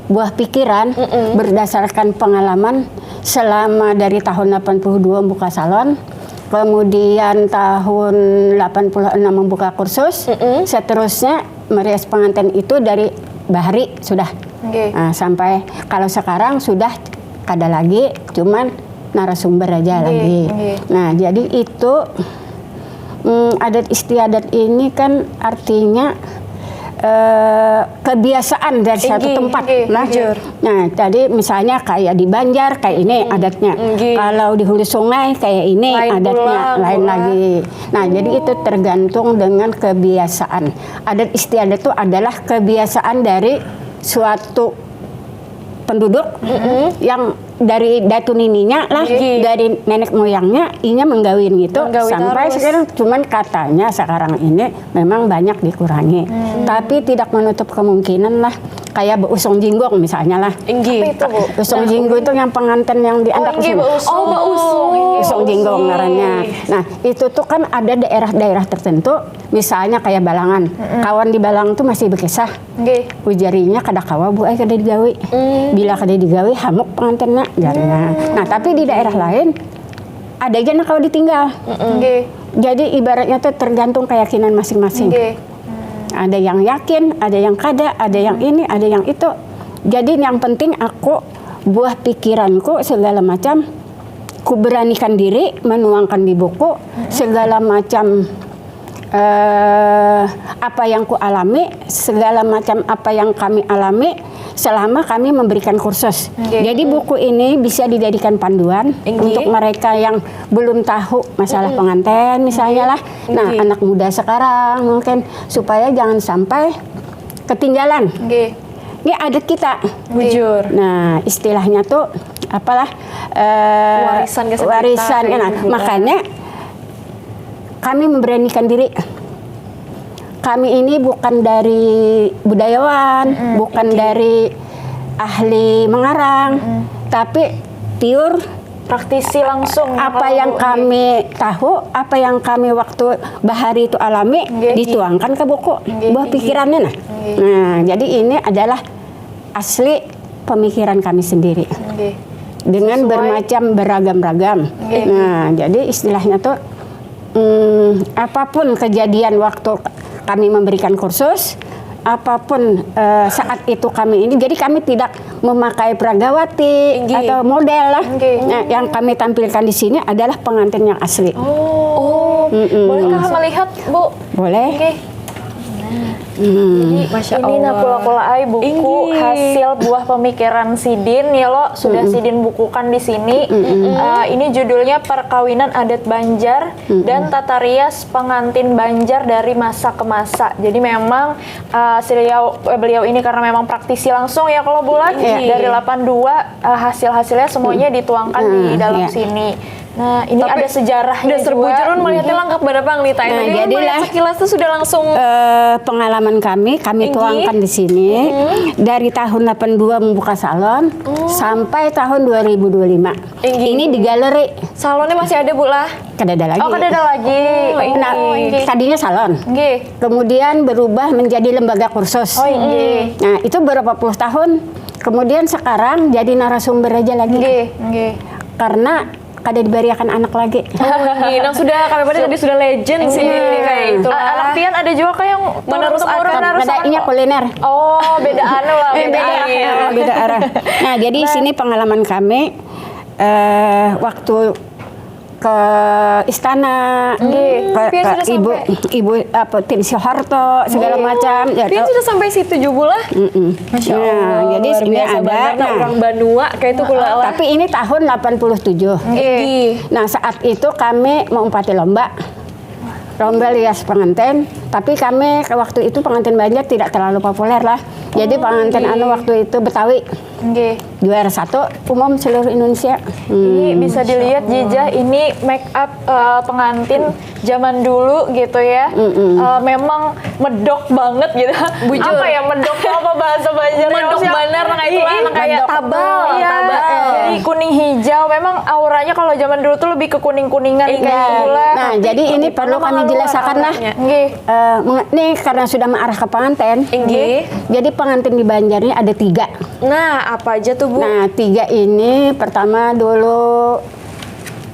buah pikiran, mm -mm. Berdasarkan pengalaman selama dari tahun delapan puluh dua buka salon Kemudian tahun delapan puluh enam membuka kursus. Mm-mm. Seterusnya merias pengantin itu dari bahari sudah. Nggih. Nah, sampai kalau sekarang sudah kada lagi, cuman narasumber aja. Nggih, lagi. Nggih. Nah, jadi itu, mm, adat istiadat ini kan artinya, eh, kebiasaan dari satu, inggih, tempat. Inggih, nah, bujur. Nah, tadi misalnya kayak di Banjar kayak ini, hmm, adatnya. Inggih. Kalau di hulu sungai kayak ini, lain adatnya, pulang, lain pulang lagi. Nah, jadi itu tergantung dengan kebiasaan. Adat istiadat itu adalah kebiasaan dari suatu penduduk, mm-mm, yang dari datu nininya lah, nggih, dari nenek moyangnya, inya menggawin gitu. Menggawin sampai terus. Sekarang, cuman katanya sekarang ini memang banyak dikurangi. Hmm. Tapi tidak menutup kemungkinan lah, kayak beusung jinggong misalnya lah. Inggih. Apa itu, Bu? Usung, nah, jinggong itu yang pengantin yang diandak. Oh, inggih, usung. Beusung. Oh, beusung. Inggih, usung jinggong, usung, ngarannya. Nah, itu tuh kan ada daerah-daerah tertentu, misalnya kayak Balangan. Mm-mm. Kawan di Balangan tuh masih berkisah. Nggih. Ujarinya kada kawa, Bu, ai, kada digawi. Hmm. Bila kada digawi, hamuk pengantinnya, jarnya. Hmm. Nah, tapi di daerah lain, ada aja nak kawa ditinggal. Mm-mm. Nggih. Jadi, ibaratnya tuh tergantung keyakinan masing-masing. Nggih. Ada yang yakin, ada yang kada, ada yang ini, ada yang itu. Jadi, yang penting aku, buah pikiranku, segala macam, ku beranikan diri menuangkan di buku, mm-mm, segala macam, eh, apa yang ku alami, segala macam apa yang kami alami selama kami memberikan kursus. Nggih. Jadi, buku ini bisa dijadikan panduan, inggih, untuk mereka yang belum tahu masalah, mm-mm, pengantin misalnya lah. Nah, inggih, anak muda sekarang mungkin supaya jangan sampai ketinggalan. Nggih. Ini adat kita. Nggih. Bujur. Nah, istilahnya tuh apalah, eh, warisan gasan kita, warisan, kayak nah, gitu, Bu. Makanya kami memberanikan diri. Kami ini bukan dari budayawan, mm-mm, bukan, inggih, dari ahli mengarang, mm-mm, tapi pure praktisi langsung. Apa kalau yang Bu, kami, nggih, tahu, apa yang kami waktu bahari itu alami, nggih, dituangkan ke buku. Nggih, buah, nggih, pikirannya, nah. Nggih. Nah, jadi ini adalah asli pemikiran kami sendiri. Nggih. Dengan sesuai, bermacam beragam-ragam. Nggih. Nah, jadi istilahnya tuh, mm, apapun kejadian waktu kami memberikan kursus, apapun, eh, saat itu kami ini, jadi kami tidak memakai peragawati, inggih, atau model lah. Inggih. Nah, yang kami tampilkan di sini adalah pengantin yang asli. Oh. Mm-mm. Bolehkah melihat, Bu? Boleh. Inggih. Hmm. Jadi, masya Allah. Ini nah pula-pula ai buku, inggih, hasil buah pemikiran sidin ya lo, sudah, mm-mm, sidin bukukan di sini. Mm-mm. Eh, ini judulnya Perkawinan Adat Banjar, mm-mm, dan Tata Rias Pengantin Banjar dari Masa ke Masa. Jadi memang, eh, beliau, eh, beliau ini karena memang praktisi langsung ya kalau bulan, iya, dari delapan dua, eh, hasil-hasilnya semuanya, hmm, dituangkan di, hmm, dalam, iya, sini. Nah, ini tapi ada sejarahnya dasar juga. Bujurun melihatnya lengkap berapa, Nglita? Nah, tadi jadilah melihat sekilas tuh sudah langsung, eh, pengalaman kami, kami, inggih, tuangkan di sini. Mm-hmm. Dari tahun delapan dua membuka salon, oh, sampai tahun dua ribu dua lima. Inggih. Ini di galeri. Salonnya masih ada, Bu, lah? Kada ada lagi. Oh, kada ada lagi. Oh, nah, inggih, tadinya salon. Inggih. Kemudian berubah menjadi lembaga kursus. Oh, inggih. Nah, itu berapa puluh tahun. Kemudian sekarang jadi narasumber aja lagi. Inggih, inggih. Karena kada dibariakan anak lagi. Oh, iya, nang sudah, kami pada tadi sudah legend sih, iya, ini kayak itulah. A-, anak pian ada juga kah yang menerus, menerus akan? Ada, inya kuliner. Oh, beda anu lah, eh, beda, beda arah. Iya, beda arah. Nah, jadi, nah, sini pengalaman kami, eh, waktu ke istana, nggih, ke, pian ke sudah ibu, sampai, ibu apa, tim Soeharto, segala, oh, macam, ya, pian toh, sudah sampai situ juga lah. Mm-mm. Masya Allah, nah, jadi luar biasa ada, banget, nah, orang banua kayak itu pula lah. Tapi ini tahun delapan puluh tujuh. Nggih. Nah, saat itu kami meumpati lomba. Lomba rias pengantin, tapi kami waktu itu pengantin Banjar tidak terlalu populer lah. Jadi, oh, pengantin, nggih, anu waktu itu Betawi. Nggih. Juara satu umum seluruh Indonesia. Ini, hmm, bisa dilihat, masya Allah, Jijah, ini make up, eh, pengantin zaman dulu gitu ya. Mm-mm. Eh, memang medok banget gitu. Bujur. Apa ya, medok tuh apa bahasa Banjarnya? Medok maksudnya, banar, kayak itulah, iya, kayak medok. Tabal, iya, tabal. Di kuning hijau. Memang auranya kalau zaman dulu tuh lebih ke kuning-kuningan, iya, kayak gitulah. Nah, tapi jadi ini perlu kami jelasakan lah. Nggih. Eh, menge-, ini karena sudah mengarah ke pengantin. Inggih. Jadi pengantin di Banjar ini ada tiga. Nah, apa aja tuh, Bu? Nah, tiga ini pertama dulu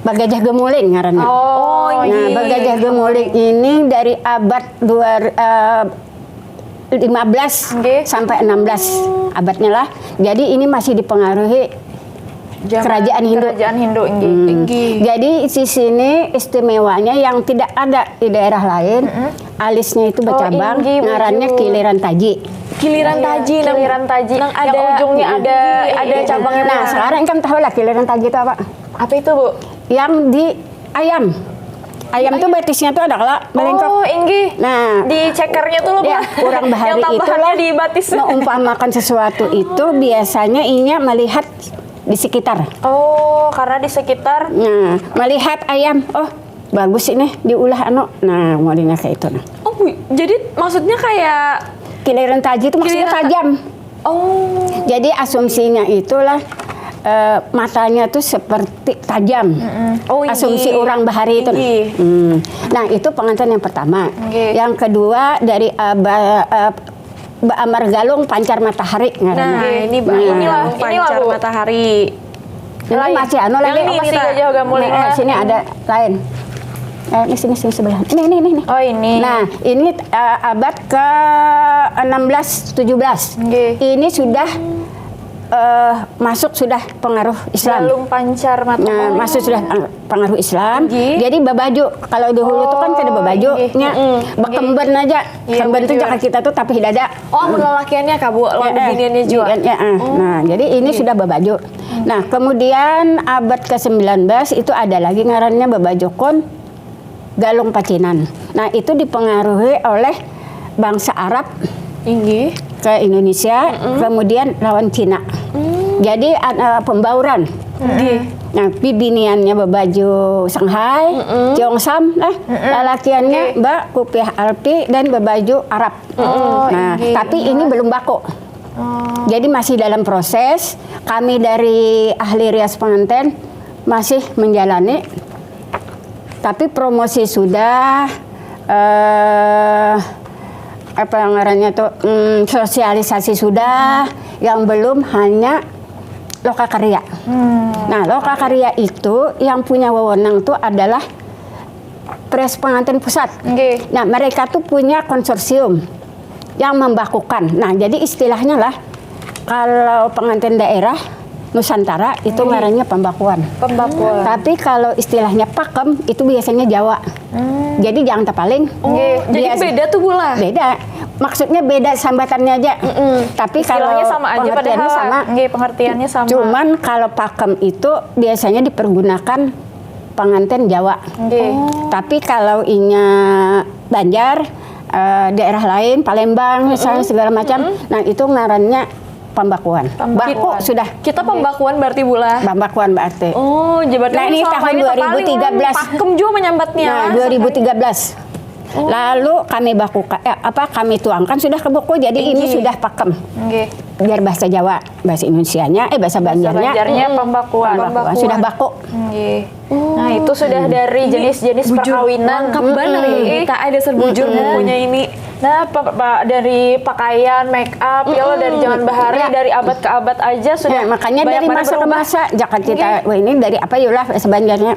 Bagajah Gemuling ngarannya. Oh, Nah, iya. Bagajah Gemuling ini dari abad dua, eh, lima belas Nggih. sampai enam belas abadnya lah. Jadi ini masih dipengaruhi Zaman kerajaan Hindu. Kerajaan Hindu, nggih. Hmm. Nggih. Jadi di sini istimewanya yang tidak ada di daerah lain, alisnya itu bercabang, inggih, Bu ngarannya Ju. Kiliran Taji. Kiliran Taji, nang, Kiliran Taji. nang Yang ada ujungnya ada ada cabangnya. Nah, sekarang kan tahu lah Kiliran Taji itu apa? Apa itu, Bu? Yang di ayam. Ayam tuh batisnya tuh ada kala melengkok. Oh, inggih. Nah, Di cekernya tuh loh, ya, Bu. orang bahari Yang tambahannya itulah di batis. Meumpamakan sesuatu itu biasanya inya melihat di sekitar. Oh, karena di sekitar. Nah, melihat ayam, oh bagus ini diulah anu. Nah, modelnya kayak itu nah. Oh, Bu, jadi maksudnya kayak Kiliran Taji itu maksudnya Kiliran ta- tajam. Oh. Jadi asumsinya itulah eh, matanya tuh seperti tajam. Oh, inggih. Asumsi orang bahari itu. Nah. Inggih. Hmm. Nah, itu pengantin yang pertama. Inggih. Yang kedua dari eh, ba, eh, Ba Amar Galung Pancar Matahari ngarannya. Nah, ini Mbak. Inilah, Pancar inilah, Bu. Matahari. Ini masih anu lagi. Yang ini, masih Gajah Gamuling. Nah, sini ada lain. Eh, ini sini sini sebelah. Ini ini ini. ini. Oh, ini. Nah, ini eh, abad ke enam belas tujuh belas. Nggih. Ini sudah eh, masuk sudah pengaruh Islam. Galung Pancar Matahari. Nah, masuk sudah eh, pengaruh Islam. Nggih. Jadi babaju kalau dahulu tuh kan kada Oh, babaju, nggih. nya Mm-mm. bekemben aja. Iya, Kemben tuh betul. Jakarta kita tuh tapi dada. Oh, mun lalakiannya kah, Bu, lawan Eh, eh, biniannya jua. iya, iya, eh. Nah, jadi ini sudah babaju. Nah, kemudian abad ke sembilan belas itu ada lagi ngarannya babajukun galung pacinan. Nah, itu dipengaruhi oleh bangsa Arab Inggih. ke Indonesia, kemudian lawan Cina. Jadi ada pembauran. Nah, bibiniannya babaju Shanghai, Cheongsam lah, lalakiannya ba kupiah alpi dan babaju Arab. Oh, Nah, inggih. Tapi ini belum baku. Jadi masih dalam proses. Kami dari ahli rias pengantin masih menjalani. Tapi promosi sudah, eh apa ngarannya tuh, hmm, sosialisasi sudah. Yang belum hanya loka karya. Nah, loka karya itu yang punya wewenang tuh adalah Pres Pengantin Pusat. Nggih. Nah, mereka tuh punya konsorsium yang membakukan. Nah, jadi istilahnya lah kalau pengantin daerah Nusantara itu ngarannya pembakuan. Pembakuan. Tapi kalau istilahnya pakem itu biasanya Jawa. Jadi jangan terpaling. Nggih. Jadi Biasa- beda tuh, Bu, lah. Beda. Maksudnya beda sambatannya aja. Tapi kalau Istilahnya sama aja pengertiannya padahal. Sama. Nggih, pengertiannya sama. Cuman kalau pakem itu biasanya dipergunakan pengantin Jawa. Nggih. Tapi kalau inya Banjar, eh, daerah lain, Palembang misalnya segala macam, nah itu ngarannya pembakuan. Pembakuan. Baku sudah. Kita pembakuan berarti, Bu, lah. Pembakuan berarti. Oh, jadi berarti Nah, ini selama tahun ini terpaling dua ribu tiga belas. Pakem juga menyambatnya. Nah, dua ribu tiga belas. Lalu kami baku eh, apa kami tuangkan sudah ke buku. Jadi ini sudah pakem. Nggih. Biar bahasa Jawa, bahasa Indonesianya, eh bahasa Banjarnya. Banjarnya pembakuan. Pembakuan. Sudah baku. Nggih. Nah, itu sudah dari jenis-jenis Bujur, perkawinan. Lengkap banget ya. Kita ada serbujur bukunya ini. Nah, pa- pa- dari pakaian, make up, ya lo dari zaman bahari, Ya. dari abad ke abad aja sudah Ya, makanya banyak dari banget masa ke berubah. Masa, Jakarta kita wah ini dari apa ya lah sebenarnya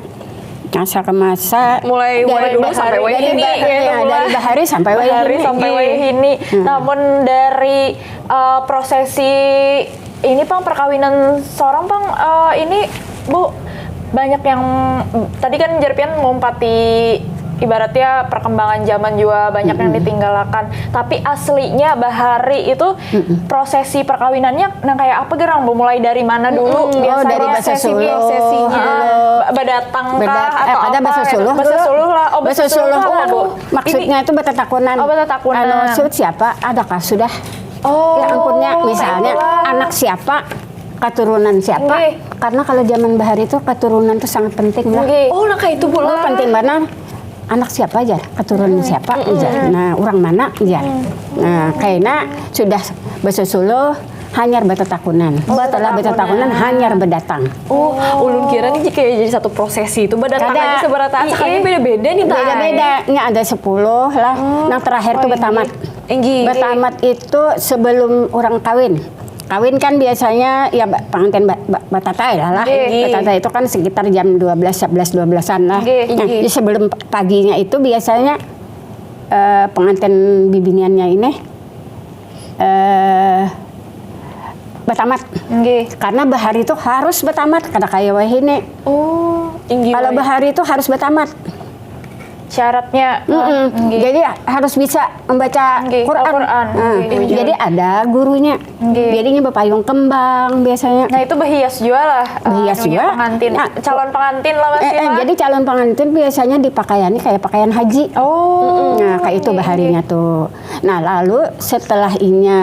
masa ke masa Mulai dari, mulai dulu sampai dari, wayah ini, dari, ya, ya, dulu dari lah. Bahari sampai wayah Bahari ini. sampai wayah ini. Namun dari eh, prosesi ini pang perkawinan sorang pang eh, ini Bu banyak yang tadi kan jarpian ngumpati ibaratnya perkembangan zaman juga banyak yang ditinggalakan. Tapi aslinya bahari itu prosesi perkawinannya nang kayak apa gerang Bu? Mulai dari mana dulu? Mm-mm. Oh, Biasanya dari bahasa prosesi Suluh. Biasanya. Heeh. Badatang Beda- kah atau eh, ada apa? bahasa Suluh Bahasa dulu. Suluh lah. Oh, Bahasa Suluh lah, dulu. Bu. Maksudnya itu bertatakunan. Oh, bertatakunan. Anu, siapa? Adakah sudah? Oh, Ya ampunnya, misalnya baiklah. Anak siapa? Keturunan siapa? Nggih. Karena kalau zaman bahari itu keturunan itu sangat penting lah. Nggih. Oh, nah kayak itu, Bu, Oh, lah. Penting mana? Anak siapa aja? Keturunan siapa aja? Nah, orang mana aja? Nah, kayaknya sudah bahasa Suluh hanyar bertatakunan. Setelah bertatakunan hanyar berdatang. Oh, ulun kira nih kayak jadi satu prosesi itu berdatangan Kada. Seberataan sekalinya beda-beda nih, Tay. Beda-beda, nya ada sepuluh lah. Nah, terakhir tuh bertamat. Inggih. Bertamat itu sebelum orang kawin. kawin kan biasanya ya ba- pengantin ba- ba- batatai lah lah. Nggih. Batatai itu kan sekitar jam dua belas, sebelas, dua belasan lah. Nggih. Nah, Nggih. di sebelum paginya itu biasanya eh, pengantin bibiniannya ini eh batamat. Nggih. Karena bahari itu harus batamat, kada kaya wahini. Oh, Inggih, Kalau wahini. Bahari itu harus batamat. Syaratnya. Mm-mm. Nggih. Jadi harus bisa membaca Nggih, Quran. Al-Quran. Nah, Nggih. Jadi ada gurunya. Nggih. Jadinya bapayung kembang biasanya. Nah, itu berhias juga lah. eh, Berhias anunya juga. Pengantin. Nah, Calon pengantin lah Eh, masih eh, lah. Jadi calon pengantin biasanya dipakaiannya kayak pakaian haji. Oh. Nah, kayak itu Nggih, baharinya tuh. Nah, lalu setelah inya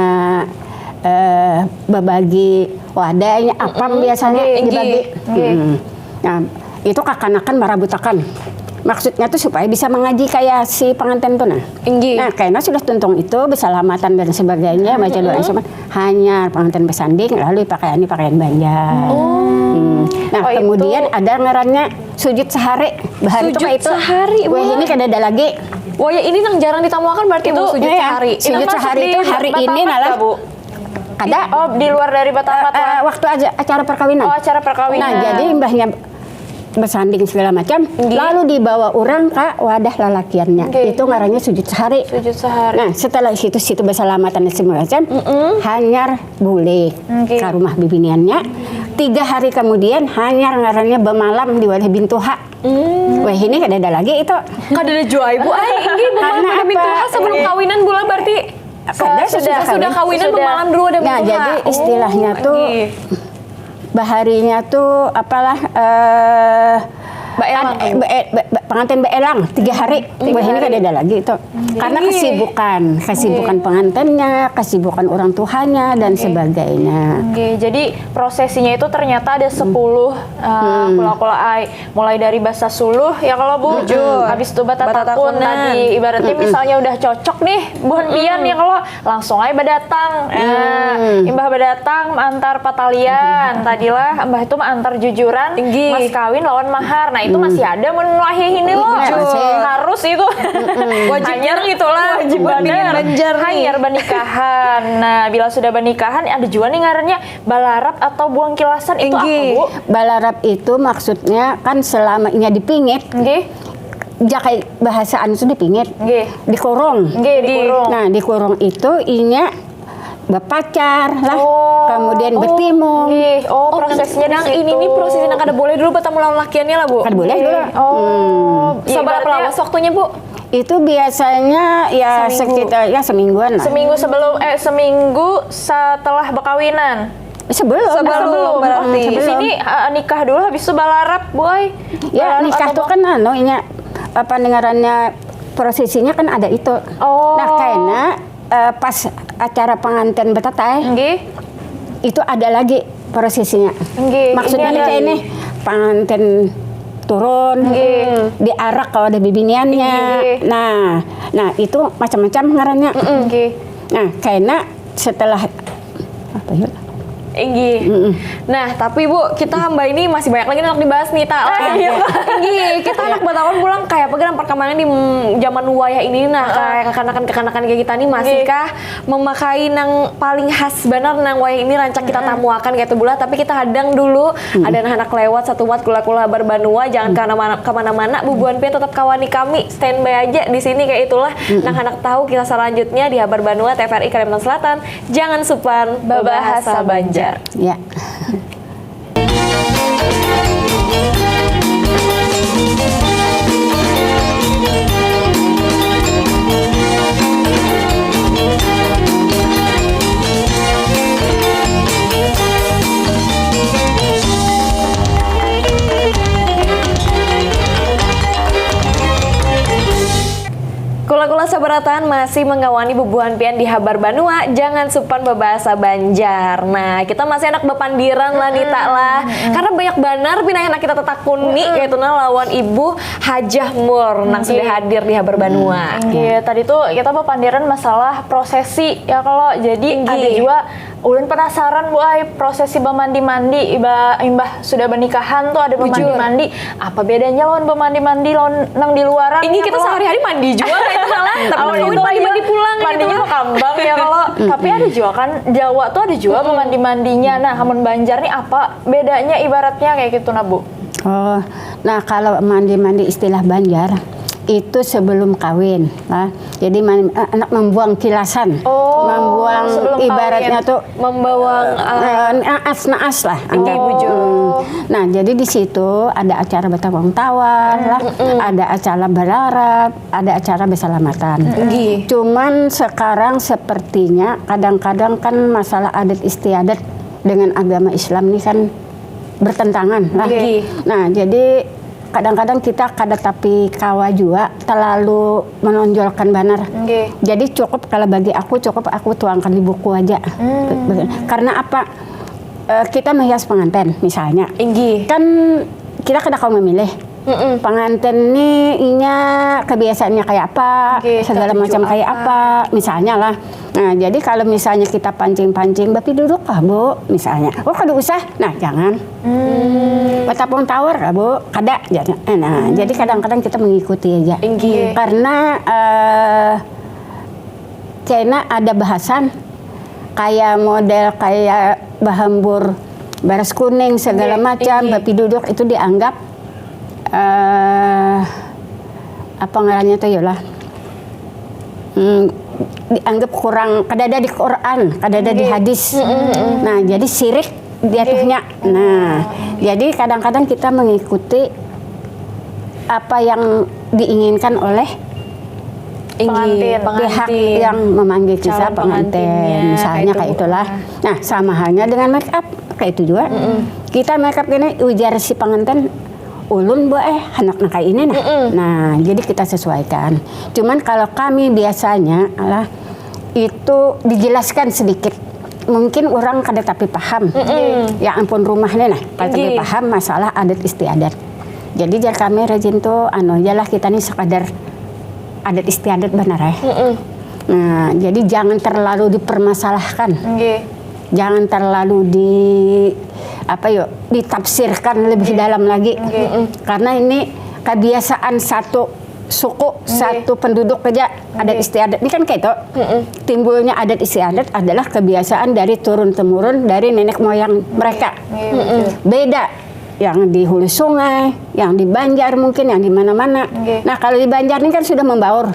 eh babagi wadahnya apam biasanya Nggih, dibagi. nggih. Mm. Nah, itu kakanakan marabutakan. Maksudnya tuh supaya bisa mengaji kayak si pengantin tuh nah. Inggih. Nah, karena sudah tuntung itu berselamatan dan sebagainya, baca doa semua. Hanyar pengantin bersanding lalu pakaiannya pakaian Banjar. Hmm. Nah, Oh, itu. Kemudian ada ngarannya sujud sehari. Bahari itu Sujud kayak itu. Sehari, Wah, wah. Ini kada ada lagi. Wah, ya ini nang jarang ditamuakan berarti Itu- Bu, sujud Iya, sehari. sujud Itu sehari di itu hari ini batamat nalah. kah, Bu? Kada. Oh, di luar dari batamat Eh, lah. Waktu aja acara perkawinan. Oh, acara perkawinan. Nah, jadi imbahnya bersanding segala macam, Nggih. Lalu dibawa orang ke wadah lalakiannya. Nggih. Itu ngarannya sujud sehari. Sujud sehari. Nah, setelah situ situ berselamatan dan segala macam, hanyar bulik Nggih. ke rumah bibiniannya. Tiga hari kemudian hanyar ngarannya bemalam di wadah bintuha. Wah, ini kada ada lagi itu. Kada ada jua ibu ai. Ini Karena bemalam apa? mintuha sebelum kawinan bulan berarti. Kada, sudah, sudah sudah kawin. kawinan Sudah. Bemalam dulu ada Nah, mintuha. Jadi istilahnya tuh Nggih. Baharinya tuh apalah eh Baelang. ad- be- be- be- pengantin beelang tiga hari. Wah, ini kada ada lagi itu. Karena kesibukan, kesibukan pengantinnya, kesibukan orang tuanya dan sebagainya. Oke, jadi prosesinya itu ternyata ada sepuluh eh, kula-kula ai. Mulai dari basa suluh ya kalau Bu. Habis itu batatakun Batatakun, nah. Tadi ibaratnya misalnya udah cocok nih buhan pian ya kalau langsung aja badatang. Nah, imbah badatang maantar patalian tadilah, imbah itu maantar jujuran Inggih. mas kawin lawan mahar. Nah, itu masih ada mun wahya ini loh. Iya, masih. Harus itu. Wajib Hanyar banget. Itulah. Wajib banget. Banjar nih. Hanyar bernikahan. Nah, bila sudah bernikahan ada juga nih ngarannya balarap atau buang kilasan itu apa, Inggih. Bu? Balarap itu maksudnya kan selama inya dipingit, Nggih. jakai bahasaan itu dipingit, Nggih. dikurung. Nggih, dikurung. Nah, dikurung itu inya berpacar lah, Oh, kemudian oh, bertimung. Nggih. Oh, prosesnya Nang di ini situ. Nih prosesnya nang kada boleh dulu bertemu lawan lakiannya lah, Bu. Kada boleh dulu. Oh, ya, Sabar ibaratnya lawas waktunya, Bu? Itu biasanya ya Seminggu. Sekitar ya semingguan lah. Seminggu sebelum eh seminggu setelah berkawinan. Sebelum. Sebelum, berarti. Di sini eh, nikah dulu habis itu balarap, boy. Ya, Balarap nikah atau tuh kan anu inya apa ngarannya prosesinya kan ada itu. Oh. Nah, karena eh, pas acara pengantin betatai Nggih. Itu ada lagi prosesinya. Nggih, Maksudnya ini nih ada. Kayak ini pengantin turun, Nggih. Diarak kalau ada bibiniannya. Nggih. Nah, nah itu macam-macam ngarannya. Nggih. Nah, karena setelah apa yuk? Inggih. Nah, tapi Bu, kita hamba ini masih banyak lagi nak dibahas nih, tak. Ah, iya. Inggih, kita anak Batakan pulang kayak apa kan perkembangan di mm, zaman wayah ini nah, kayak kekanakan-kekanakan kayak kita nih masihkah memakai nang paling khas benar nang wayah ini rancak kita tamuakan kayak itu bula, tapi kita hadang dulu ada anak lewat satu buat kula-kula habar banua, jangan kemana-mana, kemana-mana, bubuhan pia tetap kawani kami, standby aja di sini kayak itulah. Nah, anak tahu kita selanjutnya di habar banua T V R I Kalimantan Selatan, jangan supan babahasa Banjar. Ya. Kula-kula sabarataan masih mengawani bubuhan pian di habar banua, jangan supan babahasa Banjar. Nah, kita masih anak bapandiran lah nih tak lah. Karena banyak banar pina anak kita tetakuni yaitu nah lawan Ibu Hajah Mur nang sudah hadir di habar banua. Iya, tadi tuh kita bapandiran masalah prosesi ya kalau jadi Inggih. Ada juga ulun penasaran Bu ai prosesi bamandi-mandi iba imbah sudah bernikahan tuh ada bamandi-mandi. Apa bedanya lawan bamandi-mandi lawan nang di luaran? Ini Ya, kita kalau- sehari-hari mandi juga kayak itu salah. Tapi mandi-mandi pulang gitu. Mandinya kambang ya kalau. Tapi ada juga kan, Jawa tuh ada juga mandi-mandinya. Nah, amun Banjar nih apa bedanya ibaratnya kayak gitu nah, Bu? Oh, nah, kalau mandi-mandi istilah Banjar itu sebelum kawin lah. Jadi man- eh, anak membuang kilasan, Oh, membuang sebelum ibaratnya kawin. Tuh Membuang, eh, eh, naas-naas lah. Tinggi Anggap. bujur. Hmm. Nah, jadi di situ ada acara bertawang tawar lah, ada acara berarap, ada acara bersalamatan. Nggih. Cuman sekarang sepertinya kadang-kadang kan masalah adat istiadat dengan agama Islam ini kan bertentangan lah. Nggih. Nah, jadi kadang-kadang kita kada tapi kawa jua terlalu menonjolkan banar. Nggih. Jadi cukup kalau bagi aku, cukup aku tuangkan di buku aja. Hmm. Karena apa? Eh, kita menghias pengantin misalnya. Inggih. Kan kita kada kawa memilih. Mm-mm. Pengantin ni inya kebiasaannya kayak apa, Oke, segala ketujuh macam kayak apa. Apa, misalnya lah. Nah, jadi kalau misalnya kita pancing-pancing, "Bapi duduk kah, Bu?" Misalnya. "Oh, kada usah." Nah, jangan. Hmm. Bertapung tawar kah, Bu? Kada. Jangan. Eh, Nah, jadi kadang-kadang kita mengikuti aja. Inggih. Karena eh, China ada bahasan kayak model kayak bahambur baras kuning segala Nggih, macam, inggih. Bapi duduk itu dianggap eh apa ngarannya tuh, yolah. Hmm, dianggap kurang, kada ada di Quran, kada ada di Nggih. Hadis. Nah, jadi sirik jatuhnya. Nah, jadi kadang-kadang kita mengikuti apa yang diinginkan oleh Inggih, pihak yang memanggil kita, Calon pengantin, pengantinnya, misalnya kayak kayak itu. Itulah. Nah, sama halnya dengan make up, kayak itu juga. Kita make up gini, ujar si pengantin, "Ulun, Bu, eh, handak nang kayak ini nah." Nah, jadi kita sesuaikan. Cuman kalau kami biasanya lah itu dijelaskan sedikit. Mungkin orang kada tapi paham. Ya ampun, rumah nih nah, kada tapi Inggih. Paham masalah adat istiadat. Jadi jar kami rajin tuh, anu aja lah, kita nih sekadar adat istiadat benar ya. Nah, jadi jangan terlalu dipermasalahkan. Nggih. Jangan terlalu di apa yo, ditafsirkan lebih dalam lagi. Karena ini kebiasaan satu suku, satu penduduk aja, adat istiadat. Ini kan kayak itu. Timbulnya adat istiadat adalah kebiasaan dari turun temurun dari nenek moyang mereka. Beda yang di hulu sungai, yang di Banjar mungkin, yang di mana-mana. Nah, kalau di Banjar ini kan sudah membaur.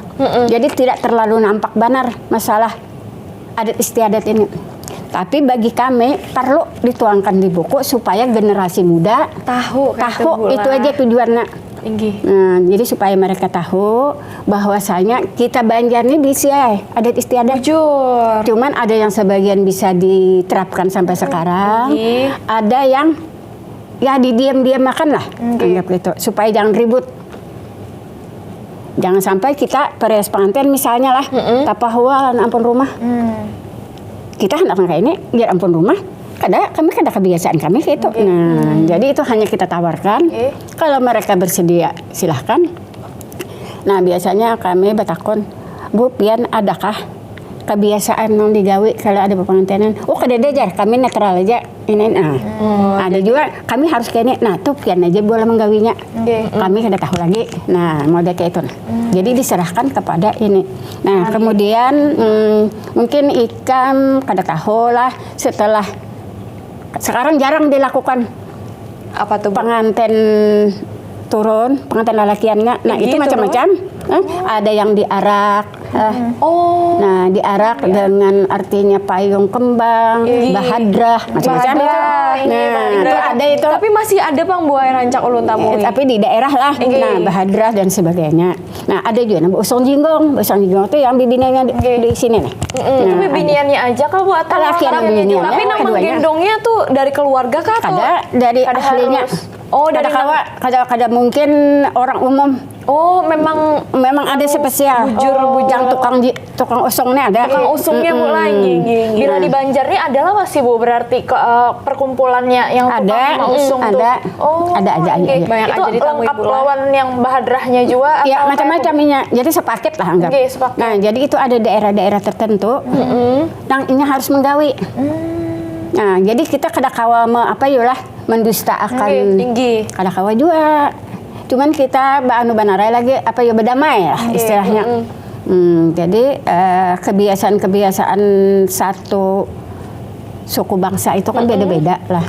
Jadi tidak terlalu nampak banar masalah adat istiadat ini. Tapi bagi kami perlu dituangkan di buku supaya generasi muda Tahu, kayak tahu itu, Bu, itu lah. Aja tujuannya. Inggih. Nah, jadi supaya mereka tahu bahwasanya kita Banjar ini bisa adat istiadat. Bujur. Cuman ada yang sebagian bisa diterapkan sampai sekarang, Inggih. Ada yang ya didiam-diam makan lah, Inggih. Anggap gitu, supaya jangan ribut. Jangan sampai kita perias pengantin misalnya lah, tapahual ampun rumah. Kita hendak kayak ini, biar ampun rumah, kada, kami kada kebiasaan kami kayak itu. Nah, jadi itu hanya kita tawarkan. Kalau mereka bersedia, silahkan. Nah, biasanya kami bertakun, "Bu, pian adakah kebiasaan yang digawi kalau ada pengantinan?" "Oh, kada ada jar, kami netral aja." Ini nah. Ada juga kami harus kayak ini. Nah, tuh pian aja boleh menggawinya. Kami kada tahu lagi. Nah, model kayak itu nah. Jadi diserahkan kepada ini. Nah, kemudian mm, mungkin ikam kada tahu lah setelah sekarang jarang dilakukan Apa tuh, Bu? Pengantin turun, pengantin lalakiannya. Nah, Iya, itu turun. Macam-macam. Eh, ada yang diarak. Eh, Oh. Nah, diarak dengan artinya payung kembang, bahadrah, macam-macam itu. Bahadrah, iya, Nah, bahadrah. Itu ada itu. Tapi masih ada pang buah rancak ulun Eh, tamui. Tapi di daerah lah. Iya. Nah, bahadrah dan sebagainya. Nah, ada juga nah, usung jinggong. Usung jinggong itu yang bibiniannya di, Iya. Di sini nih. Mm-mm. Itu bibiniannya aja kah, Bu, atau Lalakian lalakiannya bibiniannya, juga? Tapi keduanya. Menggendongnya tuh dari keluarga kah atau Kada dari kada ahlinya. Harus? Oh, dari Kada kawa, kada kada mungkin orang umum. Oh, memang Memang ada spesial. Bujur, bujur. Yang tukang ji- tukang usung nih ada. Tukang usungnya, Bu, lah. Nggih, nggih, nggih. Bila di Banjar nih ada lah sih, Bu, berarti ke eh, perkumpulannya yang tukang Ada, sama usung ada, tuh. Oh, ada, ada, ada, nggih. ada. Itu Jadi tamui lengkap pula. Lawan yang bahadrahnya juga Ya, atau macam-macam inya. Jadi sepaket lah anggap. Nggih, sepaket. Nah, jadi itu ada daerah-daerah tertentu yang inya harus menggawi. Nah, jadi kita kada kawa me, apa yo lah, mendustakan. Nggih, inggih. Kada kawa juga. Cuman kita ba anu banarai lagi, apa yo, bedamai lah istilahnya. Hmm, jadi eh, kebiasaan-kebiasaan satu suku bangsa itu kan beda-beda lah.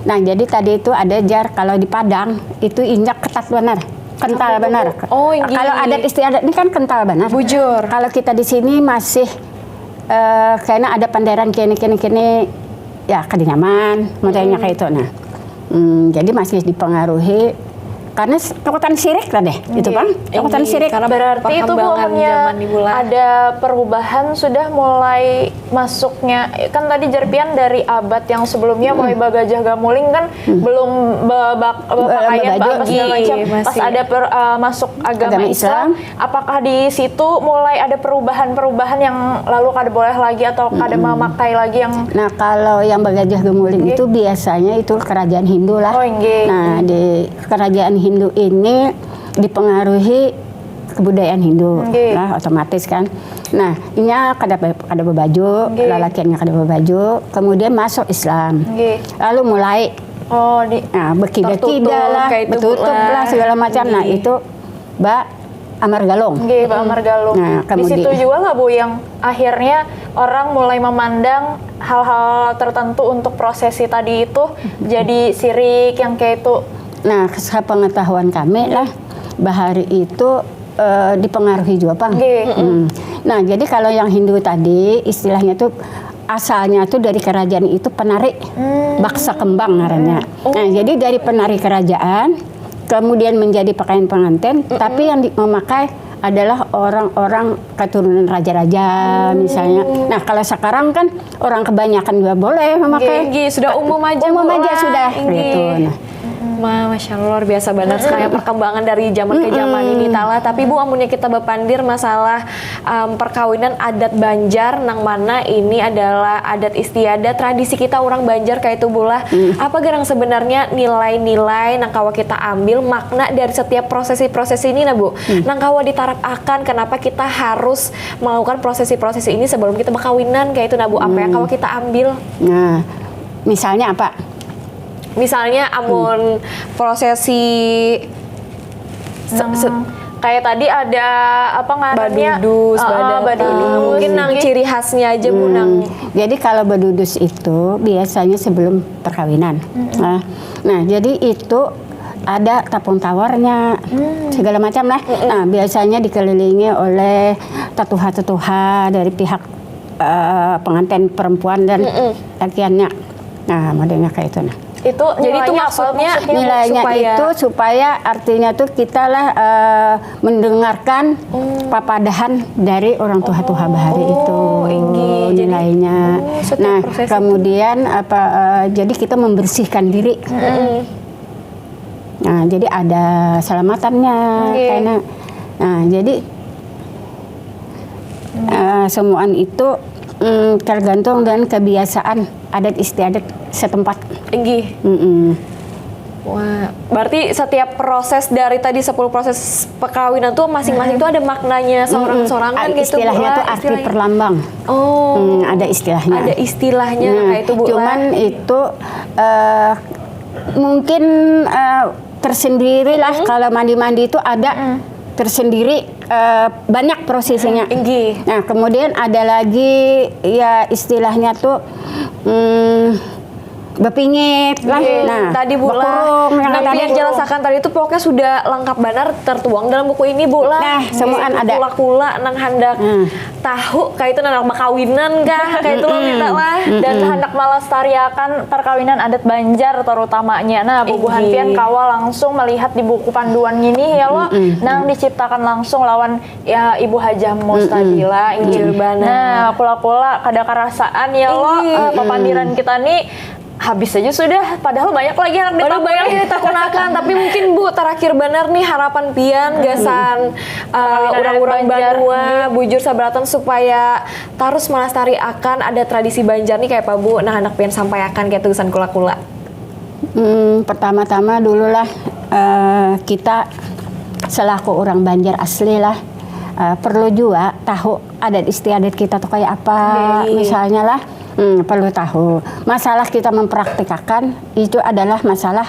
Nah, jadi tadi itu ada jar, kalau di Padang itu inya ketat benar, kental benar. Oh, inggih. Kalau adat istiadat ini kan kental benar. Bujur. Kalau kita di sini masih eh, karena ada panderan kini kini kini, ya kada nyaman, modelnya kayak itu. Nah, hmm, jadi masih dipengaruhi karena s- takutan sirik tadi, itu kan? Takutan Inggih, sirik. Karena Berarti itu perkembangan bukannya zaman ibu lah. Ada perubahan sudah mulai masuknya, kan tadi jar pian dari abad yang sebelumnya mulai bagajah gamuling kan belum be- bak- berpakaian Bebaju. apa segala macam. Iya, Pas masih. Ada per- eh, masuk agama, Agama Islam, Islam. Apakah di situ mulai ada perubahan-perubahan yang lalu kada boleh lagi atau kada memakai lagi yang Nah, kalau yang bagajah gamuling itu biasanya itu kerajaan Hindu lah. Oh, inggih. Nah, di kerajaan Hindu ini dipengaruhi kebudayaan Hindu Inggih. lah, otomatis kan. Nah, inya kada be- kada bebaju, Inggih. lalakiannya kada bebaju, kemudian masuk Islam. Inggih. Lalu mulai Oh, di nah, berkida-kida Tertutup, lah, kayak itu, bertutup Bu, lah lah. Segala macam. Nah, itu ba amar galung. Nggih, Pak Amar Galung. Nah, Di situ kemudian- juga lah, Bu, yang akhirnya orang mulai memandang hal-hal tertentu untuk prosesi tadi itu jadi sirik yang kayak itu. Nah, sepengetahuan kami lah, bahari itu eh, dipengaruhi juga, Pang. Nggih. Mm. Nah, jadi kalau yang Hindu tadi istilahnya tuh asalnya tuh dari kerajaan itu penari baksa kembang ngarannya. Nah, jadi dari penari kerajaan kemudian menjadi pakaian pengantin, tapi yang di- memakai adalah orang-orang keturunan raja-raja misalnya. Nah, kalau sekarang kan orang kebanyakan juga boleh memakai. Nggih, sudah umum aja, Umum Bu, aja lah. Sudah Inggih. Gitu. Nah, Ma, Masya Allah, luar biasa banget sekali perkembangan dari zaman ke zaman ini, Tala. Tapi, Bu, amunnya kita bapandir masalah em, perkawinan adat Banjar, nang mana ini adalah adat istiadat tradisi kita orang Banjar kayak itu, Bu, lah. Apa garang sebenarnya nilai-nilai nang kawa kita ambil, makna dari setiap prosesi-prosesi ini, nah, Bu? Nang kawa ditarapakan, kenapa kita harus melakukan prosesi-prosesi ini sebelum kita berkawinan kayak itu, nah, Bu? Apa yang kawa kita ambil? Nah, misalnya apa? Misalnya amun prosesi se- se- Kayak tadi ada apa ngarannya? badudus, Ah, bada- badudus. Mungkin nang ciri khasnya aja, Bu, nang Jadi kalau badudus itu biasanya sebelum perkawinan. Nah, nah, jadi itu ada tapung tawarnya, segala macam lah. Nah, biasanya dikelilingi oleh tetuha-tetuha dari pihak eh, pengantin perempuan dan lakiannya. Nah, modelnya kayak itu nah. Itu Jadi itu nilainya apa maksudnya maksudnya? Nilainya supaya- itu supaya artinya tuh kita lah eh, mendengarkan papadahan dari orang tua-tua bahari itu inggih. Jadi, nilainya. oh, setiap Nah, proses itu. Kemudian apa eh, jadi kita membersihkan diri. Nah, jadi ada selamatannya Oke. Karena nah, jadi eh, semuaan itu mm, tergantung dengan kebiasaan adat istiadat setempat. Inggih. Mm-mm. Wah, berarti setiap proses dari tadi sepuluh proses perkawinan tuh masing-masing tuh ada maknanya seorang-sorangan Ah, gitu, Bu, istilahnya lah, tuh arti istilahnya. perlambang. Oh, Hmm, ada istilahnya. Ada istilahnya Nah, kayak itu, Bu, Cuman lah. Itu eh, mungkin eh, tersendiri lah kalau mandi-mandi itu ada tersendiri eh, banyak prosesinya. Inggih. Nah, kemudian ada lagi ya istilahnya tuh hmm, bepingit lah. Nah, Tadi, Bu, lah, bekurung, yang nang tadi. Pian jelasakan tadi itu pokoknya sudah lengkap benar tertuang dalam buku ini, Bu, lah. Nah, semuaan ada. Kula-kula nang handak Hmm. tahu kayak itu nang bakawinan kah kayak itu lah, minta lah. Dan hendak melestariakan perkawinan adat Banjar terutamanya. Nah, bubuhan Inggih. pian kawa langsung melihat di buku panduan ini ya lo, nang diciptakan langsung lawan ya Ibu Hajah Mustabila. Inggih. Bujur banar. Nah, kula-kula kada karasaan ya lo Inggih. eh, papandiran kita nih habis aja sudah, padahal banyak lagi yang Padahal banyak yang ditakunakan, tapi mungkin, Bu, terakhir benar nih harapan pian gasan uh, orang-orang Banjar. Banua, bujur sabarataan supaya terus melestariakan ada tradisi Banjar nih kayak apa, Bu? Nah, anak pian sampaiakan kayak tulisan kula-kula. Hmm, pertama-tama dululah eh, kita selaku orang Banjar asli lah eh, perlu juga tahu adat istiadat kita tuh kayak apa. Oke. Misalnya lah, hmm, perlu tahu. Masalah kita mempraktikakan itu adalah masalah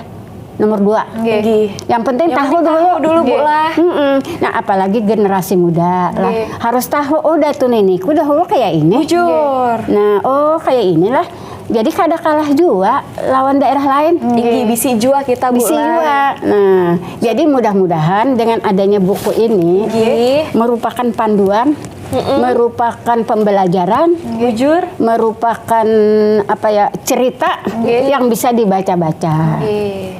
nomor dua. Nggih. Yang penting Yang tahu penting dulu. tahu dulu, Bu, Nggih. lah. Mm-mm. Nah, apalagi generasi muda lah, Nggih. harus tahu, oh, datu niniku dahulu kayak ini. Bujur. Nah, oh, kayak inilah. Jadi kada kalah jua lawan daerah lain. Inggih, bisi jua kita, Bu, Bisi lah. Jua. Nah, jadi mudah-mudahan dengan adanya buku ini Nggih. merupakan panduan, merupakan pembelajaran, Bujur. merupakan apa ya, cerita yang bisa dibaca-baca.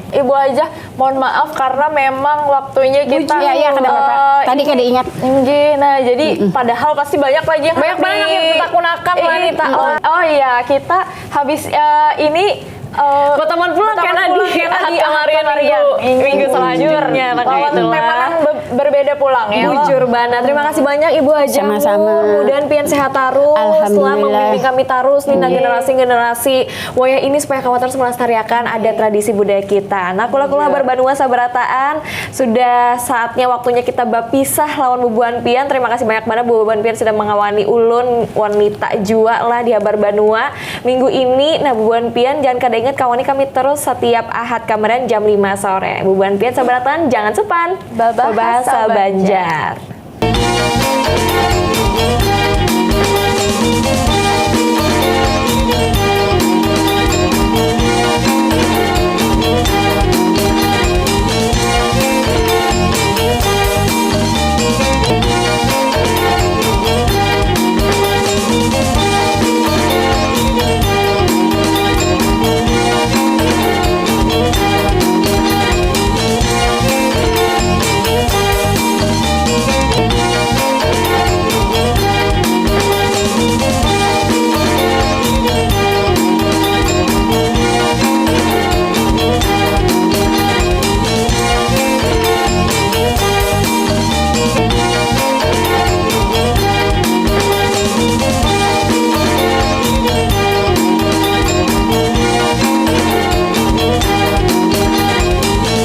Ibu Ajah, mohon maaf karena memang waktunya kita Ya, ya, kada apa-apa. eh, Tadi kada ingat. Nggih, nah jadi padahal pasti banyak lagi yang Banyak banget yang ditakunakan Iya. wanita. Oh, oh ya, kita habis eh, ini eh, Berteman pulang berteman kan, pulang Adi? kan, Adi? Ahad kemarin, Ahad kemarin. minggu, minggu selanjutnya, nah, Lawan itulah. Tema nang be- berbeda pulang ya. Bujur banget. Terima kasih banyak Ibu Ajah. Sama-sama. Mudah-mudahan pian sehat terus, Alhamdulillah. selamat membimbing kami terus nih, nah, Iya. generasi-generasi wayah ini supaya kawa terus melestariakan adat tradisi budaya kita. Nah, kula-kula Habar Banua sabarataan, sudah saatnya waktunya kita bapisah lawan bubuhan pian. Terima kasih banyak banget bubuhan pian sudah mengawani ulun wanita jua lah di Habar Banua minggu ini. Nah, bubuhan pian jangan kada ingat kawani kami terus setiap Ahad kamaran jam lima sore. Bubuhan pian sabarataan jangan supan Babahasa Babahasa Banjar. Banjar.